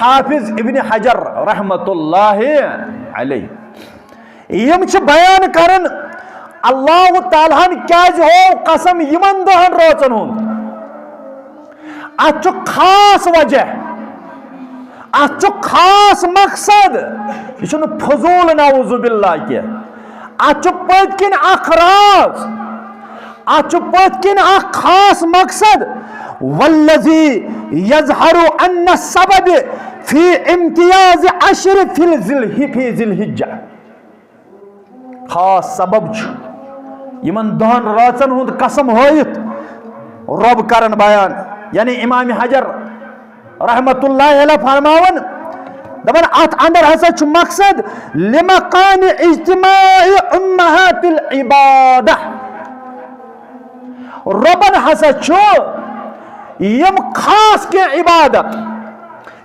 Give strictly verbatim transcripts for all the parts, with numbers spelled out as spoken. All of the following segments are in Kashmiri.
حافظ ابن حجر رحمت اللہ علیہ، یِم چھِ بیان کران، اللہ تعالیٰ ہن کیازِ ہوو قسم یِمن دہن رٲژن ہُنٛد؟ اتھ چھُ خاص وجہ، اتھ چھُ خاص مقصد۔ یہِ چھُنہٕ فضوٗل، نعوذ باللہ، کینٛہہ۔ اتھ چھُ پٔتۍ کِنۍ اکھ راز، اتھ چھُ پٔتۍ کِنۍ اکھ خاص مقصد۔ والذی یظہر ان السبب فی امتیاز عشر فی الذی الحجہ۔ خاص سبب چھُ یِمن دہن رٲژن ہُنٛد قسم ہٲیِتھ رۄب کران بیان، یعنی امام حجر رحمت اللہ علیہ فرماوان، دپان، اتھ اندر ہسا چھُ مقصد لمکان اجتماع امہات العبادہ۔ رۄبن ہسا چھُ یِم خاص کینٛہہ عبادت،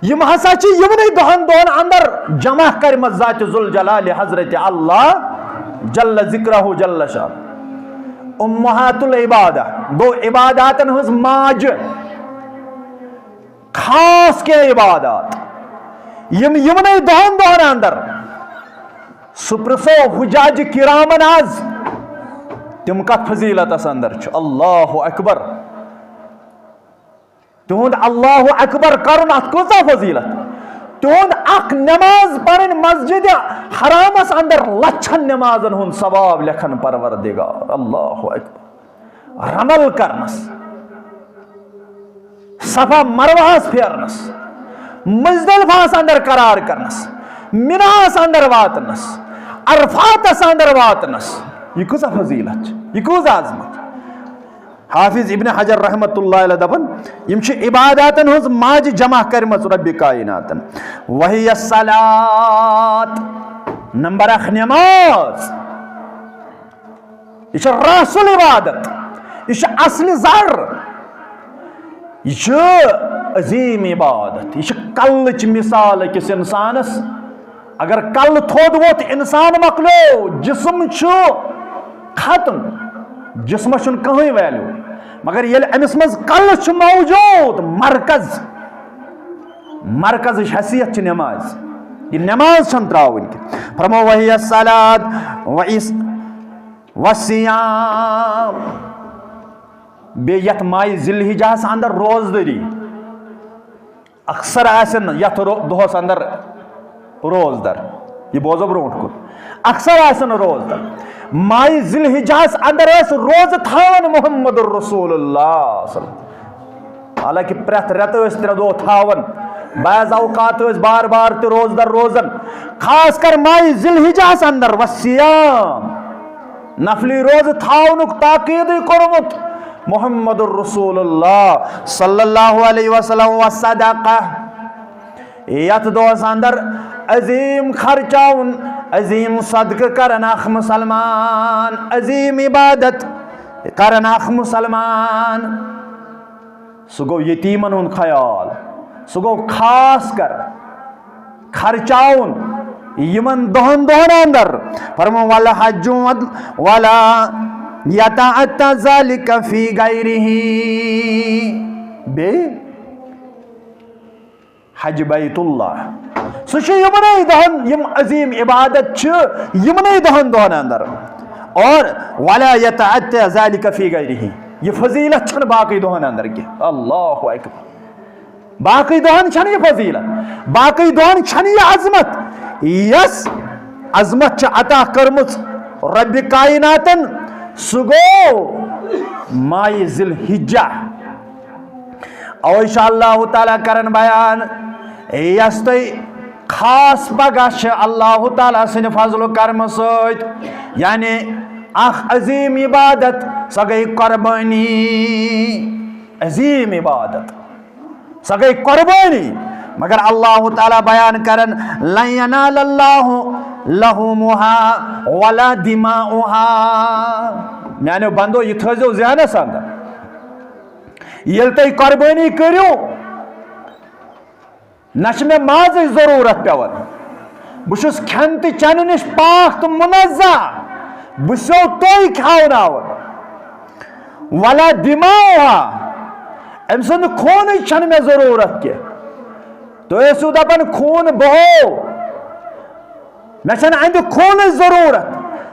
یِم ہسا چھِ یِمنٕے دہن دۄہن اندر جمع کٔرمٕژ ذات ذوالجلال حضرت اللہ جل ذکرہ جل شان۔ امہات العبادہ گوٚو عباداتن ہٕنٛز ماجہِ، خاص کینٛہہ عبادات یِم یِمنٕے دہن دۄہن اندر۔ سُہ پرژھو حجاج کرامن از، تِم کتھ فضیلتس اندر چھِ۔ اللہ اکبر۔ تِہُنٛد اللہ اکبر کرُن، اتھ کۭژاہ فضیلت۔ تِہُنٛد اکھ نماز پرٕنۍ مسجد حرامس اندر لچھن نمازن ہُنٛد ثواب لیکھن پروردگار۔ اللہ اکبر۔ رمل کرنس، صفا مروہس پھیرنس، مزدلفہس اندر قرار کرنس، مناہس اندر واتنس، عرفاتس اندر واتنس، یہِ کۭژاہ فضیلت چھِ، یہِ کۭژاہ عظمت۔ حافظ ابن حجر رحمت اللہ علیہ دپان، یِم چھِ عباداتن ہٕنٛز ماجہِ جمع کٔرمٕژ رۄبِ کائناتن۔ وہی الصلاۃ، نمبر اکھ نماز۔ یہِ چھِ راس العبادت، یہِ چھِ اصل زر، یہِ چھِ عظیم عبادت، یہِ چھِ کلٕچ مثال أکِس انسانس۔ اگر کل تھوٚد ووٚتھ، انسان مۄکلیو، جسم چھُ ختم، جسمس چھُنہٕ کٕہٕنۍ ویلیو۔ مگر ییٚلہِ أمِس منٛز کل چھُ موجود، مرکز، مرکزٕچ حیثیت چھِ نماز۔ یہِ نماز چھَنہٕ ترٛاوٕنۍ کینٛہہ۔ فرمو، وہی الصلاۃ و اس-، والصیام۔ بیٚیہِ یَتھ ماہِ ذی الحجہَس اندر روزدٔری۔ اکثر آسن یتھ رو-، دۄہس اندر روزدر، یہِ بوزو برونٛٹھ کُن، اکثر آسن روزدر۔ ماہِ ذی الحجہس اندر ٲسۍ روزٕ تھاوان محمد رسول اللہ صلی اللہ علیہ وسلم۔ حالانکہ پرٛٮ۪تھ رٮ۪تہٕ ٲسۍ ترٛےٚ دۄہ تھاوان، بعض اوقات ٲسۍ بار بار تہِ روزدر روزان، خاص کر ماہِ ذی الحجہس اندر۔ والصیام، نفلی روزٕ تھاونُک تاکیٖدٕے کوٚرمُت محمد رسول اللہ صلی اللہ علیہ وسلم۔ والصدقہ، یتھ دۄہس اندر عظیم خرچاوُن، عظیم صدقہٕ کرن اکھ مسلمان، عظیم عبادت کرن اکھ مسلمان۔ سُہ گوٚو یتیٖمن ہُنٛد خیال، سُہ گوٚو خاص کر خرچاوُن یِمن دہن دۄہن اندر۔ فرمو، ولا حج ولا یتعطی ذلک فی غیرہ۔ بیٚیہِ حج بیت اللہ۔ سُہ چھُ یِمنٕے دۄہن، یِم عظیم عبادت چھِ یِمنٕے دۄہن دۄہن اندر۔ اور ولا یتعطی ذلک فی غیرہ، یہِ فضیلت چھنہٕ باقٕے دۄہن اندر کینٛہہ۔ اللہ اکبر۔ باقٕے دۄہن چھنہٕ یہِ فضیلت، باقٕے دۄہن چھنہٕ یہِ عظمت، یۄس عظمت چھِ عطا کٔرمٕژ رۄبِ کائناتن، سُہ گوٚو ماہِ ذی الحجہ۔ اوے چھُ اللہ تعالیٰ کران بیان، یۄس تۄہہِ خاص پگاہ چھِ اللہ تعالیٰ سٕنٛدِ فضل و کرمہٕ سۭتۍ، یعنی اکھ عظیم عبادت، سۄ گٔے قربٲنی، عظیم عبادت، سۄ گٔے قربٲنی۔ مگر اللہ تعالیٰ بیان کران، لن ینال اللہ لحومہا ولا دماؤہا۔ میانیو بندو، یہِ تھٲیزیو ذہنس اندر، ییٚلہِ تُہۍ قۄربٲنی کٔرِو، نہ چھِ مےٚ مازٕچ ضروٗرت پٮ۪وان، بہٕ چھُس کھٮ۪نہٕ تہٕ چٮ۪نہٕ نِش پاک تہٕ منزہ، بہٕ چھُسو تُہۍ کھیاوناوان۔ ولا دماؤہا، أمۍ سٕنٛدِ خوٗنٕچ چھَنہٕ مےٚ ضروٗرت کینٛہہ۔ تُہۍ ٲسِو دَپان، "خوٗن بہو، مےٚ چھَنہٕ اَندِ خوٗنٕچ ضروٗرت،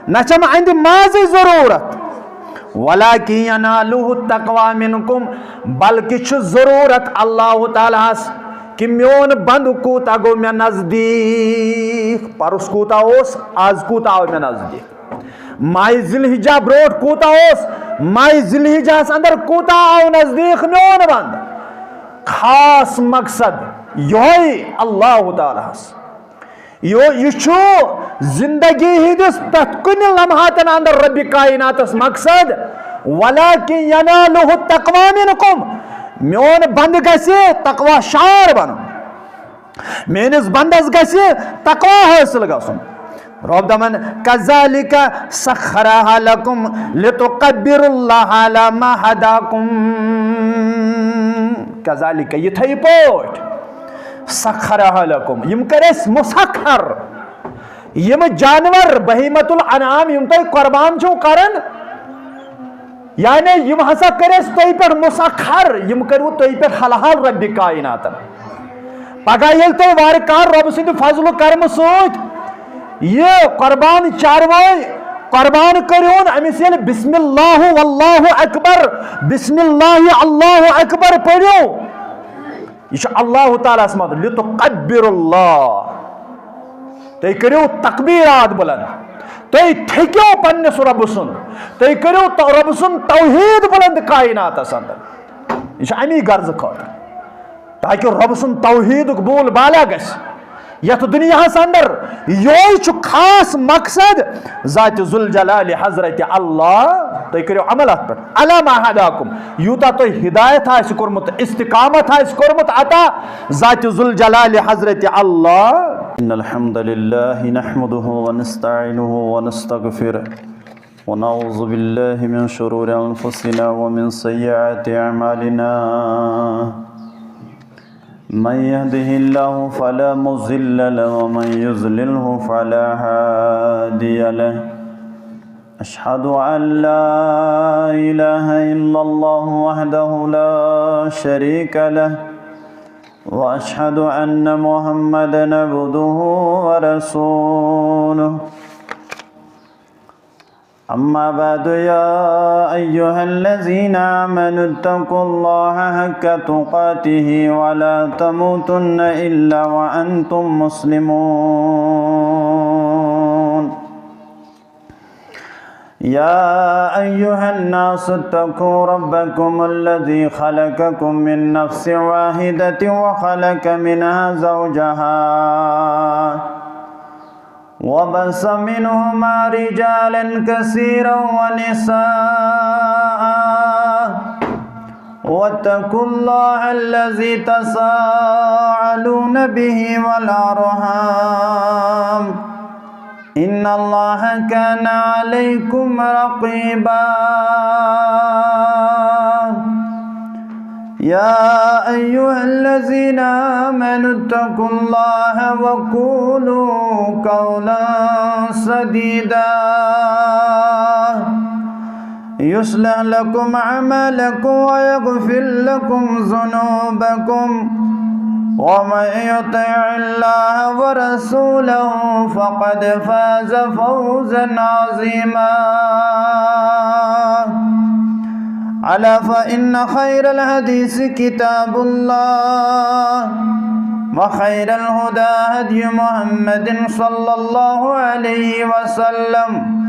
نہ چھَم اَندِ مازٕچ ضروٗرت۔" وَلَٰكِن يَنَالُهُ التَّقْوَىٰ مِنكُمْ، بلکہِ چھُ ضروٗرت اللہ تعالیٰ ہَس کہِ میون بنٛدٕ کوٗتاہ گوٚو مےٚ نزدیٖک۔ پَرُس کوٗتاہ اوس، آز کوٗتاہ آو مےٚ نزدیٖک؟ ماہِ ذی الحجہ برونٛٹھ کوٗتاہ اوس؟ ماہِ ذی الحجہ ہَس اندر کوٗتاہ آو نزدیٖک میون بنٛدٕ؟ خاص مقصد یِہوٚے اللہ تعالیٰ ہَس۔ یو-، یہِ چھُ زندگی ہٕنٛدِس پرٛٮ۪تھ کُنہِ لمحاتن اندر ربِ کائناتس مقصد، "وَلَٰكِن يَنَالُهُ التَّقْوَىٰ مِنكُمْ"۔ میون بندٕ گژھِ تقویٰ شار بنُن، میٲنِس بندس گژھِ تقویٰ حٲصِل گژھُن۔ رۄب دپان، "كَذَٰلِكَ سَخَّرَهَا لَكُمْ لِتُكَبِّرُوا اللَّهَ عَلَىٰ مَا هَدَاكُمْ"۔ كَذَٰلِكَ، یِتھے پٲٹھۍ، سَخَّرَهَا لَكُمْ، یِم کٔرۍ اَسہِ مُسَخَّر۔ یِم جانور، بہیمۃ الانعام، یِم تُہۍ قربان چھِو کران، یعنی یِم ہسا کٔرۍ اَسہِ تُہۍ پٮ۪ٹھ مُسَخَّر، یِم کٔرِو تُہۍ پٮ۪ٹھ حلحال ربِ کائناتن۔ پگاہ ییٚلہِ تُہۍ وارٕ کارٕ رۄبہٕ سٕنٛدِ فضلہٕ کرمہٕ سۭتۍ یہِ قربان چاروٲے قربان کٔرِہُن، أمِس ییٚلہِ بسم اللہ واللہ اکبر، بسم اللہ اللہ اکبر پٔرِو، یہِ چھُ اللہ تعالیٰ ہَس منٛز، "لِتُکَبِّرُ اللَّهَ"۔ تُہۍ کٔرِو تکبیرات بلند، تُہۍ تھٔکِو پننِس رۄبہٕ سُنٛد، تُہۍ کٔرِو تو-، رۄبہٕ سُنٛد توحیٖد بلند کائناتس اندر۔ یہِ چھُ اَمی غرضہٕ خٲطرٕ، تاکہِ رۄبہٕ سُنٛد توحیٖدُک بول بالا گژھِ یتھ دُنیاہس اندر۔ یِہوٚے چھُ خاص مقصد ذاتِ ذوالجلال حضرت اللہ۔ تُہۍ کٔرِو عمل اتھ پٮ۪ٹھ، "علیٰ ما ہداکم"، یوٗتاہ تۄہہِ ہدایت آسہِ کوٚرمُت، استقامت آسہِ کوٚرمُت عطا ذاتِ ذوالجلال حضرت اللہ۔ ان الحمد لله نحمده ونستعينه ونستغفره ونعوذ بالله من شرور انفسنا ومن سيئات اعمالنا۔ من يهده الله فلا مضل له ومن يضلله فلا هادي له۔ أشهد أن لا إله إلا الله وحده لا شريك له، وأشهد أن محمدا عبده ورسوله۔ أما بعد، يا أيها الذين آمنوا اتقوا الله حق تقاته ولا تموتن إلا وأنتم مسلمون۔ يا أيها الناس اتقوا ربكم الذي خلقكم من نفس واحدة وخلق منها زوجها وبث منهما رجالا كثيرا ونساء، واتقوا الله الذي تساءلون به والأرحام، إن الله كان عليكم رقيبا۔ يا أيها الذين آمنوا اتقوا الله وقولوا قولا سديدا، يصلح لكم أعمالكم ويغفر لكم ذنوبكم، ومن يطع الله ورسوله فقد فاز فوزا عظيما۔ ألا فإن خير الحديث كتاب الله، وخير الهدى هدي محمد صلى الله عليه وسلم،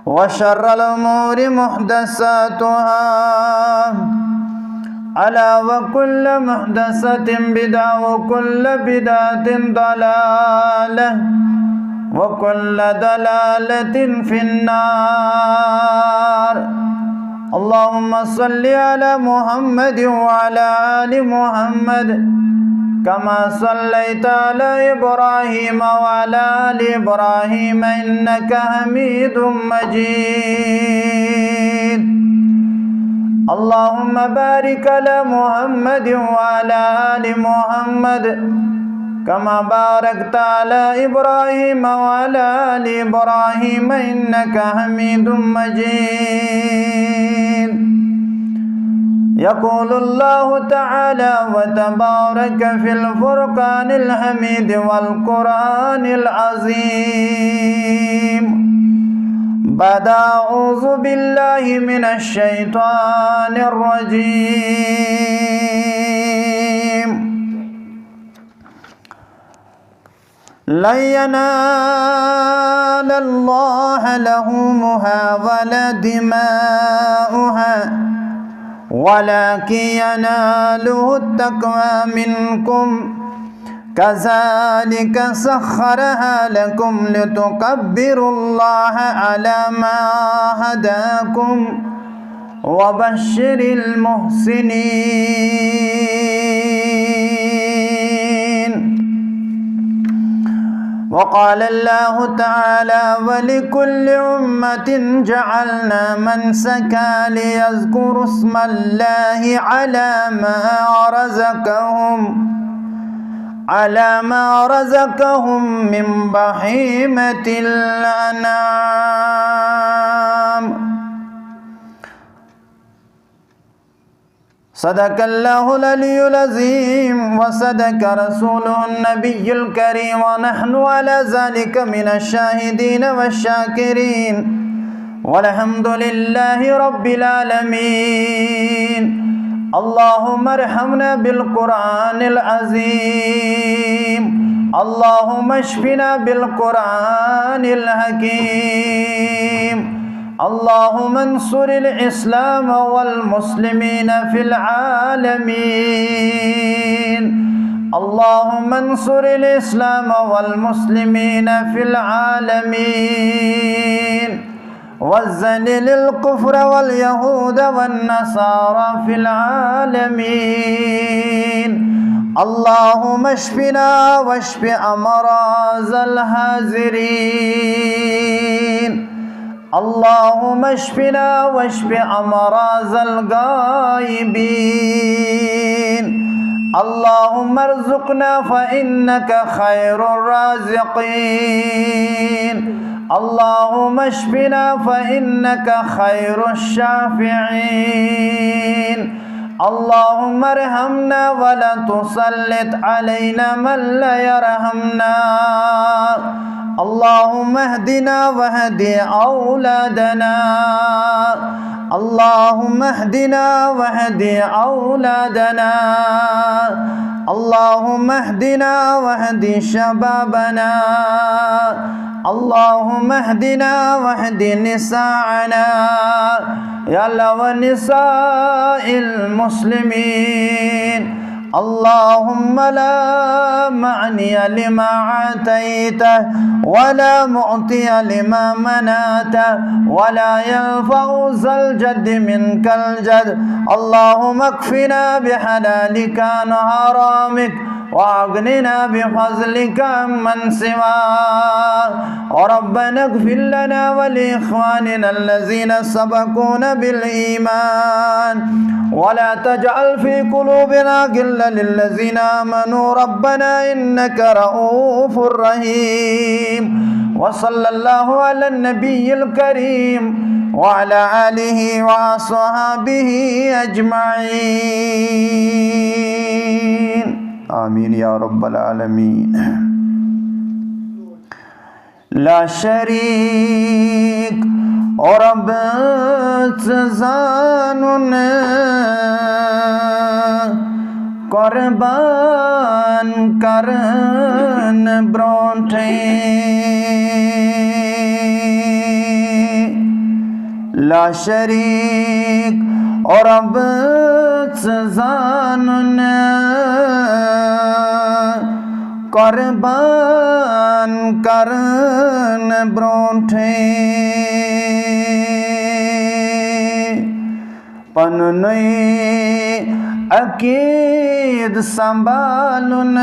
وشر الأمور محدثاتها، ألا وكل محدثة بدعة، وكل بدعة ضلالة، وكل ضلالة في النار۔ اللهم صل على محمد وعلى آل محمد، كما صليت على إبراهيم وعلى آل إبراهيم إنك حميد مجيد۔ اللهم بارك على محمد وعلى آل محمد، كما باركت على إبراهيم وعلى آل إبراهيم إنك حميد مجيد۔ يقول الله تعالى وتبارك في الفرقان الحميد والقرآن العظيم بعد أعوذ بالله من الشيطان الرجيم. لن ينال الله لحومها ولا دماؤها ولكن يناله التقوى منكم. كذلك سخرها لكم لتكبروا الله على ما هداكم وبشر المحسنين. وقال الله تعالى: ولكل أمة جعلنا منسكا ليذكروا اسم الله على ما رزقهم على ما رزقهم من بهيمة الأنعام. صدق الله العلي العظيم وصدق رسوله النبي الكريم، ونحن على ذلك من الشاهدين والشاكرين، والحمد لله رب العالمين. اللهم ارحمنا بالقرآن العظيم، اللهم اشفنا بالقرآن الحكيم. اللهم انصر الإسلام والمسلمين في العالمين. اللهم انصر الإسلام والمسلمين في العالمين. وذلل الكفر واليهود والنصارى في العالمين. اللهم اشفنا واشف أمراض الحاضرين. اللهم اشفنا واشف أمراض الغائبين. اللهم ارزقنا فإنك خير الرازقين. اللهم اشفنا فإنك خير الشافعين. اللهم ارحمنا ولا تسلط علينا من لا يرحمنا. اللهم اهدنا واهد أولادنا. اللهم اهدنا واهد أولادنا. اللهم اهدنا واهد شبابنا. اللهم اهدنا واهد نساءنا. يا الله، ونساء المسلمين. اللهم لا مانع لما أعطيت ولا معطي لما منعت ولا ينفع ذا الجد منك الجد. اللهم اكفنا بحلالك عن حرامك وأغننا بفضلك عمن سواك. ربنا اغفر لنا ولإخواننا الذين سبقونا بالإيمان ولا تجعل في قلوبنا غلا للذين آمنوا ربنا إنك رؤوف رحيم. وصلى الله على النبي الكريم وعلى آله وأصحابه أجمعين. آمين يا رب العالمين. لا شریٖک، او رۄب، ژٕ زانُن قۄربان کرن برونٹھے۔ لا شریٖک، او رۄب، ژٕ زانُن قۄربان کرن برونٹھے۔ پننُے عقیٖد سنبھالُن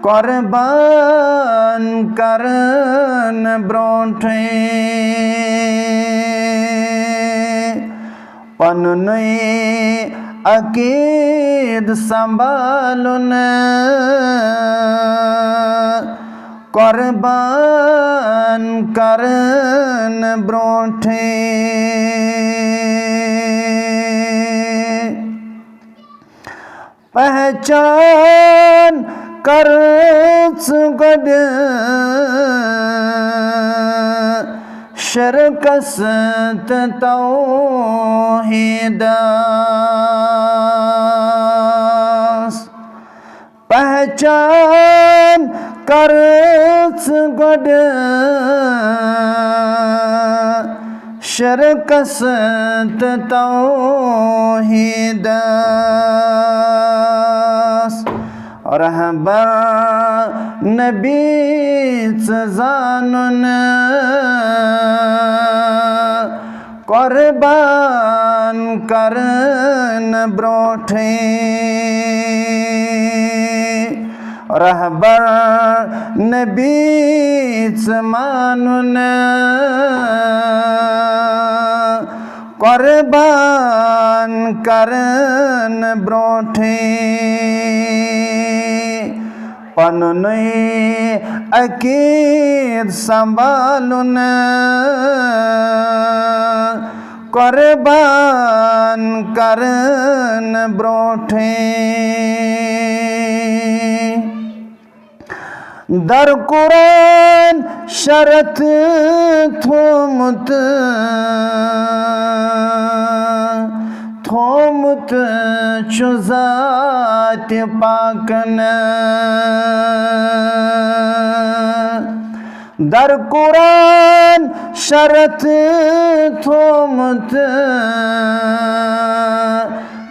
قۄربان کرن برونٹھے۔ پننُے عقیٖد سنبھالُن قۄربان کرن برونٹھے۔ پہچان کر ژٕ گۄڈٕ شرکس تہٕ توحیدس۔ پہچان کر ژٕ گۄڈٕ شرکس تہٕ توحیدس۔ رہبر نبی ژٕ زانُن قربان کرن برونٹھے۔ رہبر نبی ژٕ مانُن قربان کرن برونٹھے۔ پننُے عقیٖد سنبھالُن قربان کرن برونٹھے۔ در قرآن شرط تھومُت، تھومُت چھُ ذاتِ پاکن۔ در قرآن شرط تھومُت،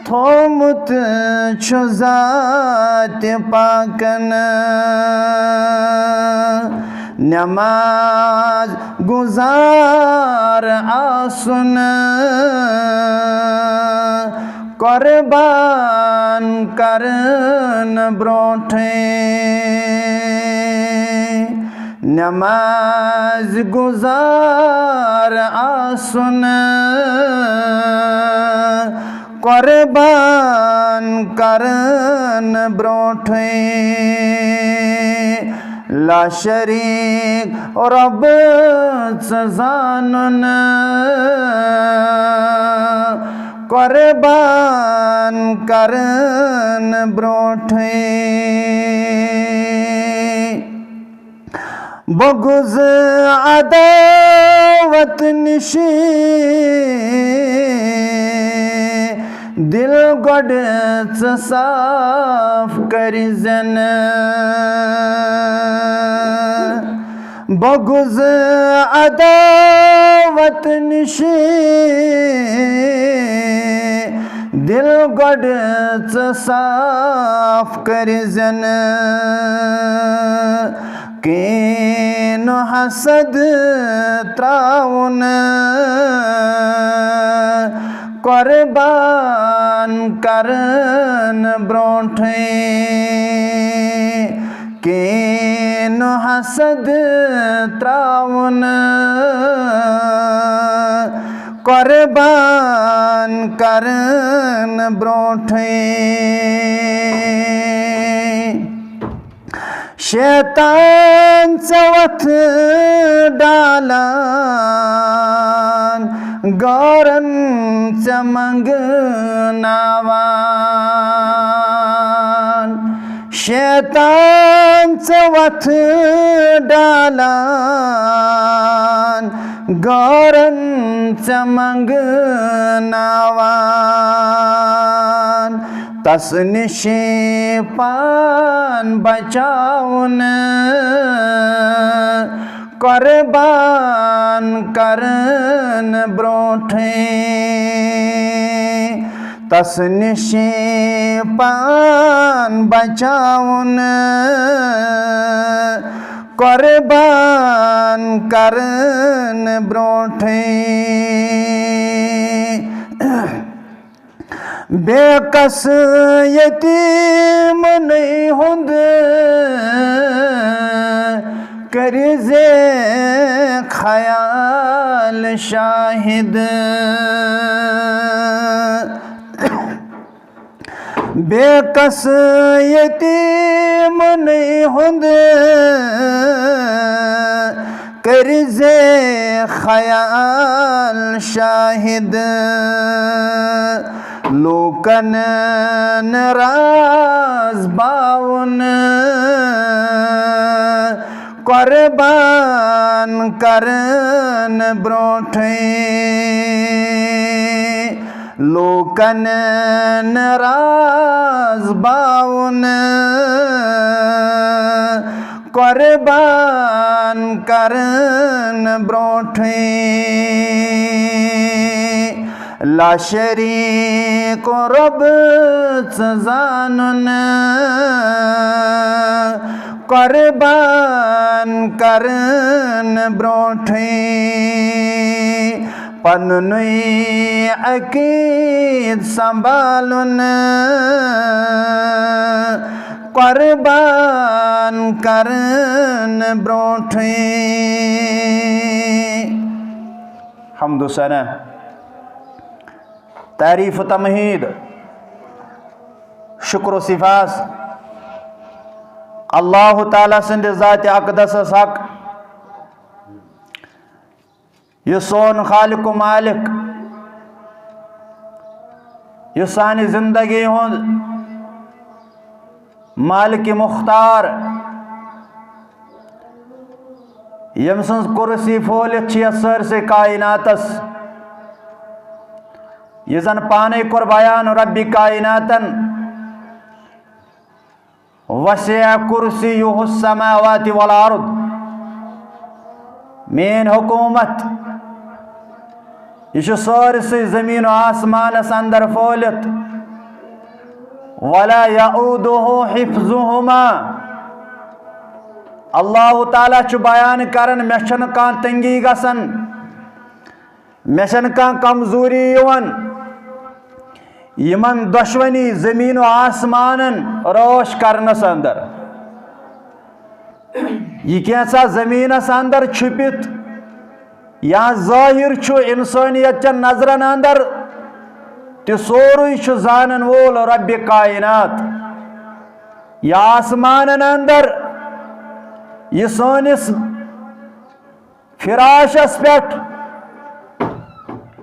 تھومُت چھُ ذاتِ پاکن۔ نماز گزار آسُن قربان کرن برونٹھے۔ نماز گزار آسُن قربان کرن برونٹھے۔ لا شریک رب ژٕ زانُن قربان کرن برونٹھے۔ بغض عداوت نِش دل گۄڈٕ ژٕ صاف کٔرۍ زٮ۪ن۔ بغض عداوت نِش دل گۄڈٕ ژٕ صاف کٔرۍ زٮ۪ن۔ کینہہ حسد تراوُن قربان کرن برونٹھے۔ کینہہ حسد تراوُن قربان کرن برونٹھے۔ شیطان ژےٚ وتھٕ ڈالان، غٲرن ژےٚ منگناوان۔ شیطان ژےٚ وتھٕ ڈالان، غٲرن ژےٚ منگناوان۔ تس نِش پان بچاوُن قربان کرن برونٹھے۔ تس نِش پان بچاوُن قربان کرن برونٹھے۔ بے کس یتیمنٕے ہُنٛد کٔرۍ زِ خیال شاہد۔ بے کس یتیمنٕے ہُنٛد کٔرۍ زِ خیال شاہد۔ لوٗکن راز باوُن قۄربان کرن برونٹھٕے، لوٗکن راز باوُن قۄربان کرن برونٹھٕے، لاشریٖک رۄب ژٕ زانُن قۄربان کرن برونٹھٕے، پننُے عقیٖد سنبھالُن قۄربان کرن برونٹھٕے۔ حمد و ثنا، تعریف و تمہید، شکر و سپاس اللہ تعالیٰ سٕنٛدِ ذاتِ اقدسس حق، یُس سون خالق و مالک، یُس سانہِ زندگی ہُنٛد مالک مختار، ییٚمہِ سٕنٛز کرسی پھٲلِتھ چھِ یَتھ سٲرسٕے کائناتس، یہِ زن پانے کوٚر بیان ربِ کائناتن، وسع کرسیہ السماوات والارض۔ میٲنۍ حکومت، یہِ چھُ سٲرسٕے زمین و آسمانس اندر پھٲلِتھ۔ ولا یعودہ حفظہما۔ اللہ تعالیٰ چھُ بیان کران، مےٚ چھَنہٕ کانٛہہ تنگی گژھان، مےٚ چھَنہٕ کانٛہہ کمزوری یِوان یِمن دۄشوٕنی زمین و آسمانن رٲچھ کرنس اندر۔ یہِ کینٛژھا زمینس اندر چھُپِتھ یا ظٲہِر چھُ انسٲنیت چٮ۪ن نظرن اندر، تہِ سورُے چھُ زانن وول ربِ کائنات۔ یہِ آسمانن اندر، یہِ سٲنِس فراشس پٮ۪ٹھ،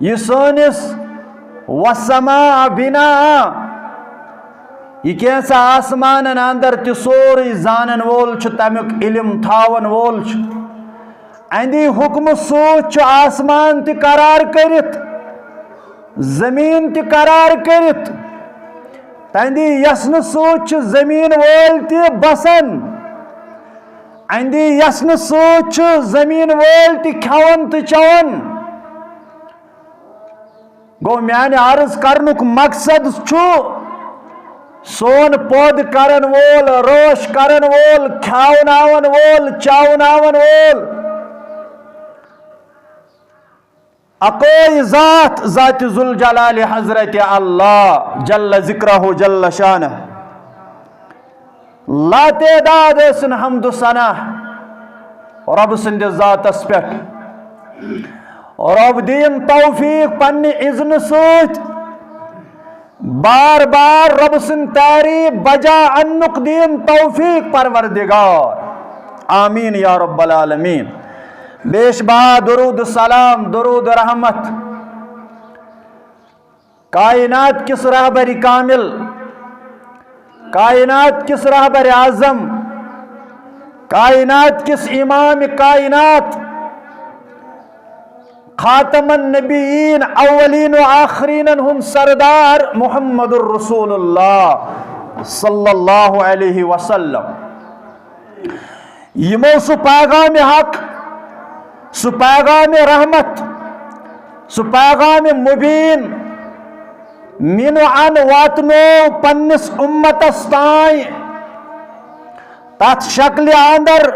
یہِ سٲنِس والسماء بناء، یہِ کینٛژھا آسمانن اندر تہِ سورُے زانن وول چھُ، تمیُک علم تھاون وول چھُ۔ اہندِ حکمہٕ سۭتۍ چھُ آسمان تہِ قرار کٔرِتھ، زمیٖن تہِ قرار کٔرِتھ۔ تہندِ یژھنہٕ سۭتۍ چھِ زمیٖن وٲلۍ تہِ بسان۔ اہندِ یژھنہٕ سۭتۍ چھِ زمیٖن وٲلۍ تہِ کھٮ۪وان تہٕ چٮ۪وان۔ گوٚو، میانہِ عرض کرنُک مقصد چھُ سون پٲدٕ کرن وول، رٲچھ کرن وول، کھیاوناون وول، چاوناون وول اکوے ذات، ذاتِ ذوالجلال حضرت اللہ جل ذکرہ جل شانہ۔ لاتعداد ٲسِن حمد و ثنا رۄب سٕنٛدِس ذاتس پٮ۪ٹھ۔ رۄب دِیِن توفیق پننہِ اذنہٕ سۭتۍ بار بار رۄب سٕنٛدۍ تعریف بجا اننُک دِیِن توفیق پروردگار۔ آمین یا رب العالمین۔ بیش بہا درود سلام، درود رحمت کائنات کِس رہبرِ کامل، کائنات کِس رہبرِ اعظم، کائنات کِس امامِ کائنات، خاتم النبیین، اولین و آخرینن ہُنٛد سردار محمد الرسول اللہ صلی اللہ علیہ وسلم۔ یِمو سُہ پیغام حق، سُہ پیغام رحمت، سُہ پیغام مبین مینو ان واتنو پننِس امتس تام، تتھ شکلہِ اندر،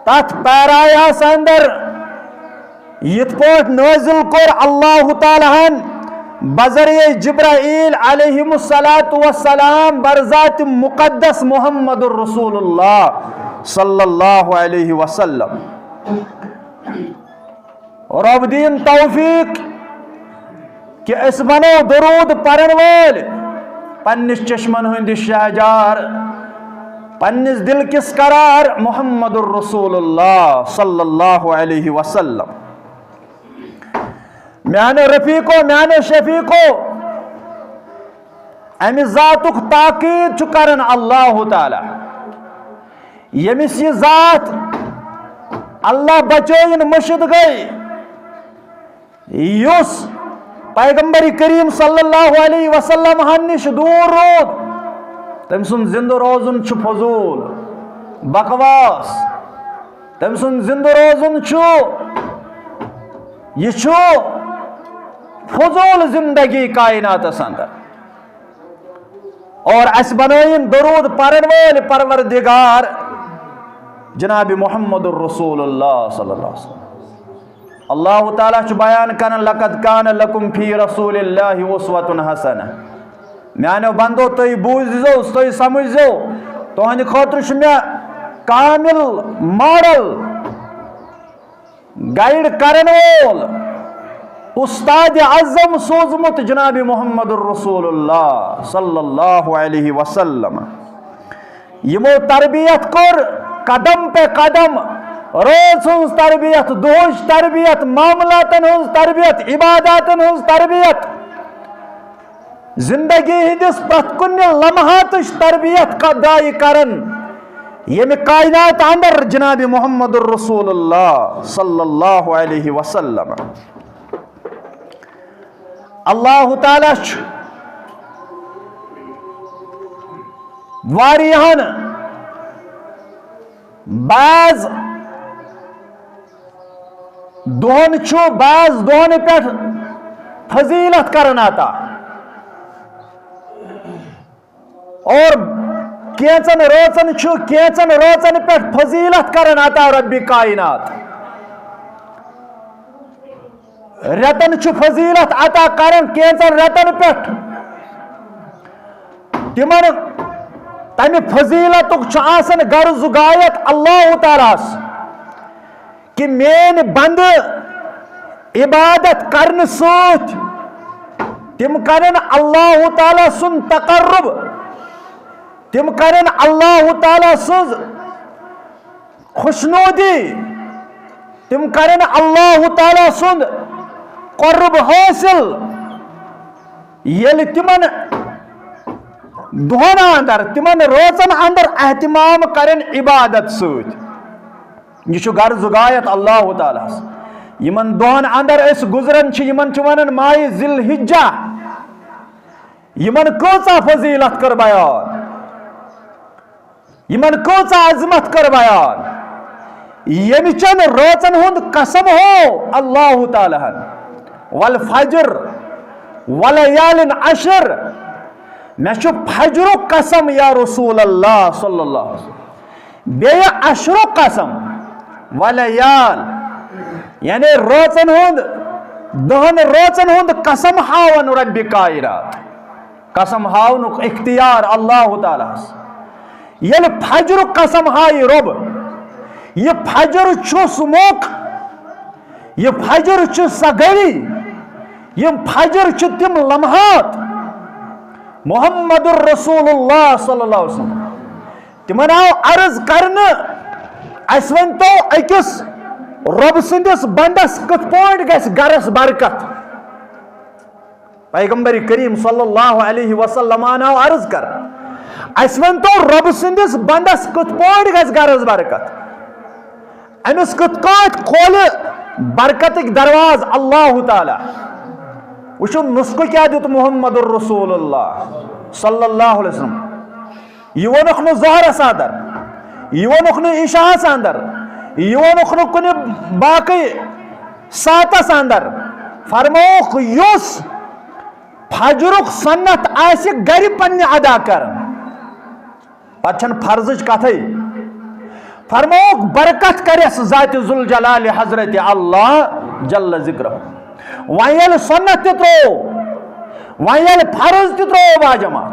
تتھ پیرایس اندر، یِتھ پٲٹھۍ نٲزِل کوٚر اللہ تعالیٰ ہن بذریعہ جبرائیل علیہ الصلوۃ والسلام بر ذات مقدس محمد الرسول اللہ صلی اللہ علیہ وسلم۔ رۄب دِیِن توفیق کہِ أسۍ بنو درود پرن وٲلۍ پننِس چشمن ہٕنٛدۍ شہجار، پننِس دل کِس قرار محمد الرسول اللہ صلی اللہ علیہ وسلم۔ میانیو رفیقو، میانیو شفیقو، امہِ ذاتُک تاکید چھُ کران اللہ تعالیٰ، ییٚمِس یہِ ذات اللہ بچٲیِن مٔشِد گٔے، یُس پیغمبر کریم صلی اللہ علیہ وسلم ہن نِش دوٗر روٗد، تٔمۍ سُنٛد زِندٕ روزُن چھُ فضوٗل، بکواس۔ تٔمۍ سُنٛد زِندٕ روزُن چھُ، یہِ چھُ فضوٗل زندگی کائناتس اندر۔ اور اسہِ بنٲیِن درود پرن وٲلۍ پروردگار جناب محمد الرسول اللہ صلی اللہ علیہ وسلم۔ اللہ تعالیٰ چھُ بیان کران، "لقد کان لکم فی رسول اللہ اسوۃ حسنہ۔" میانیو بندو، تُہۍ بوٗزِزیو، تُہۍ سمجھزیو، تُہنٛدِ خٲطرٕ چھُ مےٚ کامل ماڈل، گائیڈ کرن وول، استاد اعظم سوزمُت جناب محمد الرسول اللہ صلی اللہ علیہ وسلم۔ یِمو تربیت کٔر قدم پہ قدم، رٲژ ہٕنٛز تربیت، دۄہٕچ تربیت، معاملاتن ہٕنٛز تربیت، عباداتن ہٕنٛز تربیت، زندگی ہٕنٛدِس پرٛٮ۪تھ کُنہِ لمحاتٕچ تربیت ک-، درٛایہِ کران ییٚمہِ کائنات اندر جناب محمد الرسول اللہ صلی اللہ علیہ وسلم۔ اللہ تعالیٰ چھُ واریاہن، بعض دۄہن چھُ، بعض دۄہن پٮ۪ٹھ فضیلت کران عطا، اور کینٛژن رٲژن چھُ، کینٛژن رٲژن پٮ۪ٹھ فضیلت کران عطا رب کائنات۔ رٮ۪تن چھُ فضیلت عطا کران کینٛژن رٮ۪تن پٮ۪ٹھ۔ تِمن، تمہِ فضیلتُک چھُ آسان غرض و غایت اللہ تعالیٰ ہس، کہِ میٲنۍ بندٕ عبادت کرنہٕ سۭتۍ تِم کرن اللہ تعالیٰ سُنٛد تقرب، تِم کرن اللہ تعالیٰ سٕنٛز خوشنودی، تِم کرن اللہ تعالیٰ سُنٛد قرب حٲصِل۔ ییٚلہِ تِمن دۄہن اندر، تِمن رٲژن اندر اہتمام کرن عبادت سۭتۍ، یہِ چھُ غرض و غایت اللہ تعالیٰ ہس۔ یِمن دۄہن اندر أسۍ گُزران چھِ، یِمن چھِ ونان ماہِ ذی الحجہ۔ یِمن کۭژاہ فضیلت کٔر بیان، یِمن کۭژاہ عظمت کٔر بیان۔ ییٚمہِ چٮ۪ن رٲژن ہُنٛد قسم ہو اللہ تعالیٰ ہن، والفجر، ولیال عشر، مےٚ چھُ فجرُک قسم یا رسول اللہ صلی اللہ علیہ وسلم، بیٚیہِ عشرُک قسم، ولیال، یعنی رٲژن ہُنٛد، دہن رٲژن ہُنٛد قسم ہاوان رب کائنات۔ قسم ہاونُک اختیار اللہ تعالیٰ ہس۔ ییٚلہِ فجرُک قسم ہایہِ رۄب، یہِ فجر چھُ سُہ موقع، یہِ فجر چھُ سۄ گھڑی، یِم فجر چھِ تِم لمحات۔ محمد الرسول اللہ صلی اللہ علیہ وسلم، تِمن آو عرض کرنہٕ، اسہِ ؤنۍ تو أکِس رۄب سٕنٛدِس بندس کِتھ پٲٹھۍ گژھِ گرس برکت؟ پیغمبر کریم صلی اللہ علیہ وسلم آو عرض کر، اسہِ ؤنۍ تو رۄب سٕنٛدِس بندس کِتھ پٲٹھۍ گژھِ گرس برکت؟ أمِس کِتھ پٲٹھۍ کھولہِ برکتٕکۍ دروازٕ اللہ تعالیٰ؟ وٕچھِو نسخہٕ کیٛاہ دیُت محمد الرسول اللہ صلی اللہ علیہ وسلم۔ یہِ ووٚنُکھ نہٕ ظہرس اندر، یہِ ووٚنُکھ نہٕ عشاہس اندر، یہِ ووٚنُکھ نہٕ کُنہِ باقٕے ساتس اندر۔ فرمووُکھ، یُس فجرُک سنت آسہِ گرِ پننہِ ادا کران، پتہٕ چھنہٕ فرضٕچ کتھٕے۔ فرمووُکھ، برکت کرٮ۪س ذات ذوالجلال حضرت اللہ جل ذکرہ۔ وۄنۍ ییٚلہِ سنت تہِ ترٛوو، وۄنۍ ییٚلہِ فرض تہِ ترٛوو باجماعت،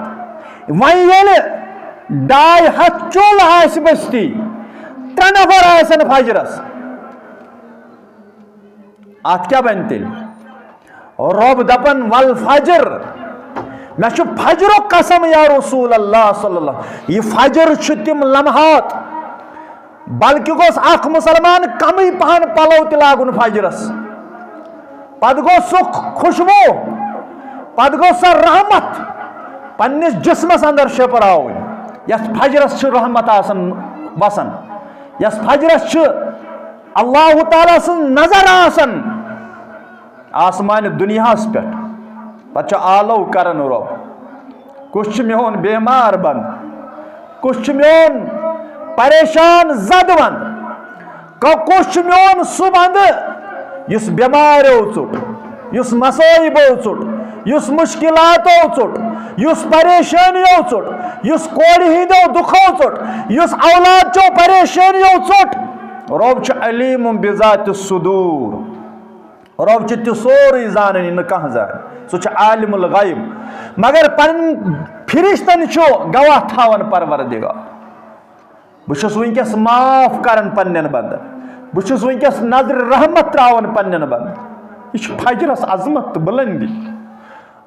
وۄنۍ ییٚلہِ ڈاے ہتھ چُل آسہِ بستی، ترٛےٚ نفر آسن فجرس، اتھ کیٛاہ بنہِ تیٚلہِ؟ رۄب دپان، "والفجر"، مےٚ چھُ فجرُک قسم یا رسول اللہ صلی اللہ، یہِ فجر چھُ تِم لمحات، بلکہِ گوٚژھ اکھ مسلمان کمٕے پہن پلو تہِ لاگُن فجرس۔ پتہٕ گوٚو سُہ خوشبو، پتہٕ گوٚو سۄ رحمت، پننِس جسمس اندر شپراوٕنۍ، یتھ فجرس چھِ رحمت آسان وسان، یتھ فجرس چھِ اللہ تعالیٰ سٕنٛز نظر آسان آسمان دُنیاہس پٮ۪ٹھ۔ پتہٕ چھُ آلو کران رۄب، کُس چھُ میون بیمار بندٕ؟ کُس چھُ میون پریشان زد بندٕ؟ ک-، کُس چھُ میون سُہ بندٕ یُس بٮ۪ماریو ژوٚٹ، یُس مصٲیبو ژوٚٹ، یُس مُشکِلاتو ژوٚٹ، یُس پریشٲنیو ژوٚٹ، یُس کورِ ہٕنٛدیو دُکھو ژوٚٹ، یُس اولاد چو پریشٲنیو ژوٚٹ؟ رۄب چھُ علیم بذات الصدور۔ رۄب چھُ تہِ سورُے زانان، یہِ نہٕ کانٛہہ زانہِ۔ سُہ چھُ عالم الغیب۔ مگر پنٕنۍ فرشتن چھُ گواہ تھاوان پروردگار۔ بہٕ چھُس وٕنکیٚس معاف کران پننٮ۪ن بندن۔ بہٕ چھُس وٕنکیٚس نظرِ رحمت تراوان پننٮ۪ن بندن۔ یہِ چھُ فجرس عظمت تہٕ بلندی۔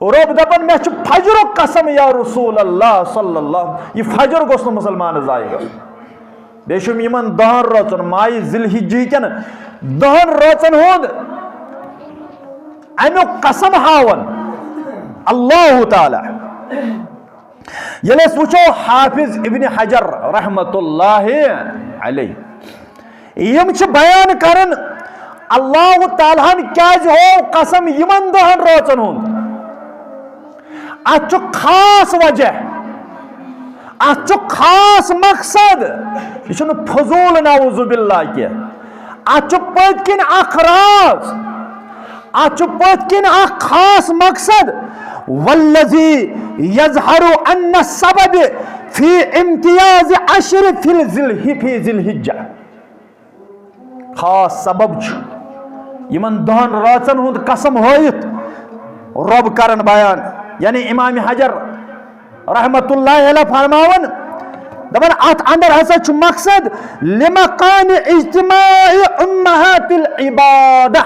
رۄب دپان، مےٚ چھُ فجرُک قسم یا رسول اللہ صلی اللہ، یہِ فجر گوٚژھ نہٕ مُسلمانس ضایع گژھُن۔ بیٚیہِ چھُم یِمن دَہن رٲژن، ماہِ ذی الحجہ کٮ۪ن دَہن رٲژن ہُنٛد امیُک قسم ہاوان اللہ تعالیٰ۔ ییٚلہِ أسۍ وٕچھو حافظ ابن حجر رحمت اللہ علیہ، یِم چھِ بیان کران اللہ تعالیٰ ہن کیازِ ہوو قسم یِمن دَہن رٲژن ہُنٛد۔ اتھ چھُ خاص وجہ، اتھ چھُ خاص مقصد۔ یہِ چھُنہٕ فضوٗل نعوذ باللہ کینٛہہ۔ اتھ چھُ پٔتۍ کِنۍ اکھ راز، اتھ چھُ پٔتۍ کِنۍ اکھ خاص مقصد۔ والذی یظہر ان السبب فی امتیاز عشر فی الذی الح-، فی ذی الحجہ۔ خاص سبب چھُ یِمن دَہن رٲژن ہُنٛد قسم ہٲیِتھ رۄب کران بیان، یعنی امام حجر رحمت اللہ علیہ فرماوان، دپان، اتھ اندر ہسا چھُ مقصد لمکان اجتماع امہات العبادہ۔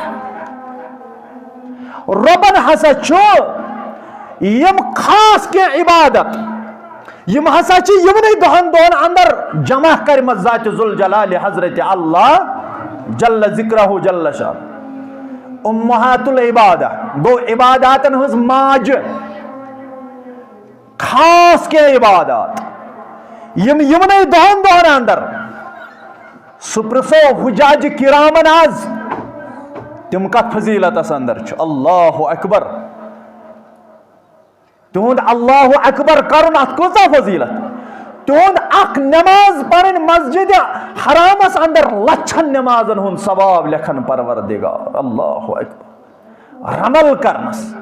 رۄبن ہسا چھُ یِم خاص کینٛہہ عبادت، یِم ہسا چھِ یِمنٕے دَہن دۄہن اندر جمع کٔرمٕژ ذات ذوالجلال حضرت اللہ جل ذکرہ جل شان۔ امہات العبادہ گوٚو عباداتن ہٕنٛز ماجہِ، خاص کینٛہہ عبادات یِم یِمنٕے دَہن دۄہن اندر۔ سُہ پرژھو حجاج کرامن از، تِم کتھ فضیلتس اندر چھِ۔ اللہ اکبر۔ تِہُنٛد اللہ اکبر کرُن، اتھ کۭژاہ فضیلت۔ تِہُنٛد اکھ نماز پرٕنۍ مسجد حرامس اندر لچھن نمازن ہُنٛد ثواب لیکھن پروردگار۔ اللہ اکبر۔ رمل کرنس،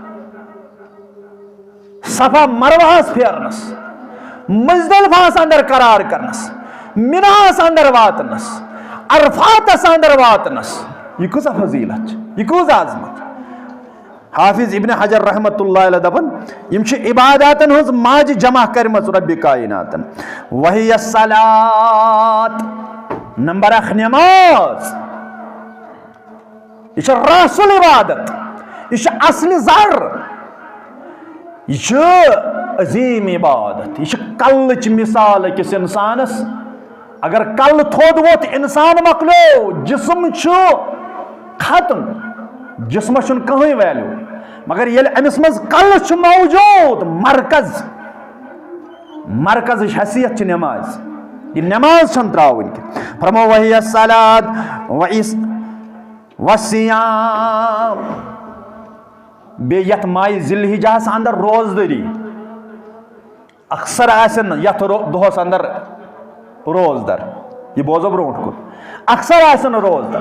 صفا مروہس پھیرنس، مزدلفہس اندر قرار کرنس، مناہس اندر واتنس، عرفاتس اندر واتنس، یہِ کۭژاہ فضیلت چھِ، یہِ کۭژاہ عظمت۔ حافظ ابن حجر رحمت اللہ علیہ دپان، یِم چھِ عباداتن ہٕنٛز ماجہِ جمع کٔرمٕژ رۄبِ کائناتن۔ وہی الصلاۃ، نمبر اکھ نماز۔ یہِ چھِ راس العبادت، یہِ چھِ اصل زر، یہِ چھِ عظیم عبادت، یہِ چھِ کلٕچ مثال أکِس انسانس۔ اگر کلہٕ تھوٚد ووٚتھ، انسان مۄکلیو، جسم چھُ ختم، جسمس چھُنہٕ کٕہٕنۍ ویلیو۔ مگر ییٚلہِ أمِس منٛز کلہٕ چھُ موجود، مرکز، مرکزٕچ حیثیت چھِ نماز۔ یہِ نماز چھَنہٕ ترٛاوٕنۍ کینٛہہ۔ فرمو، وہی الصلاۃ و اس-، والصیام۔ بیٚیہِ یَتھ ماہِ ذی الحجہَس اندر روزدٔری۔ اکثر آسن یتھ رو-، دۄہس اندر روزدر، یہِ بوزو برونٛٹھ کُن، اکثر آسن روزدر۔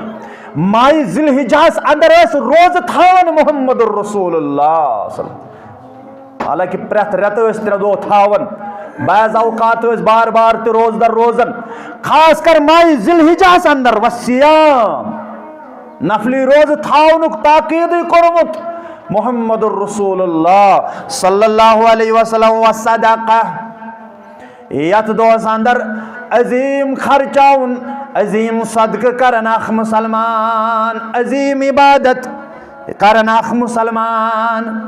ماہِ ذی الحجہس اندر ٲسۍ روزٕ تھاوان محمد رسول اللہ صلی اللہ علیہ وسلم۔ حالانکہ پرٛٮ۪تھ رٮ۪تہٕ ٲسۍ ترٛےٚ دۄہ تھاوان، بعض اوقات ٲسۍ بار بار تہِ روزدر روزان۔ خاص کر ماہِ ذی الحجہس اندر والصیام، نفلی روزٕ تھاونُک تاکیٖدٕے کوٚرمُت محمد رسول اللہ صلی اللہ علیہ وسلم۔ و صدقہ، یتھ دۄہس اندر عظیم خرچاوُن، عظیم صدقہٕ کرن اکھ مسلمان، عظیم عبادت کرن اکھ مسلمان۔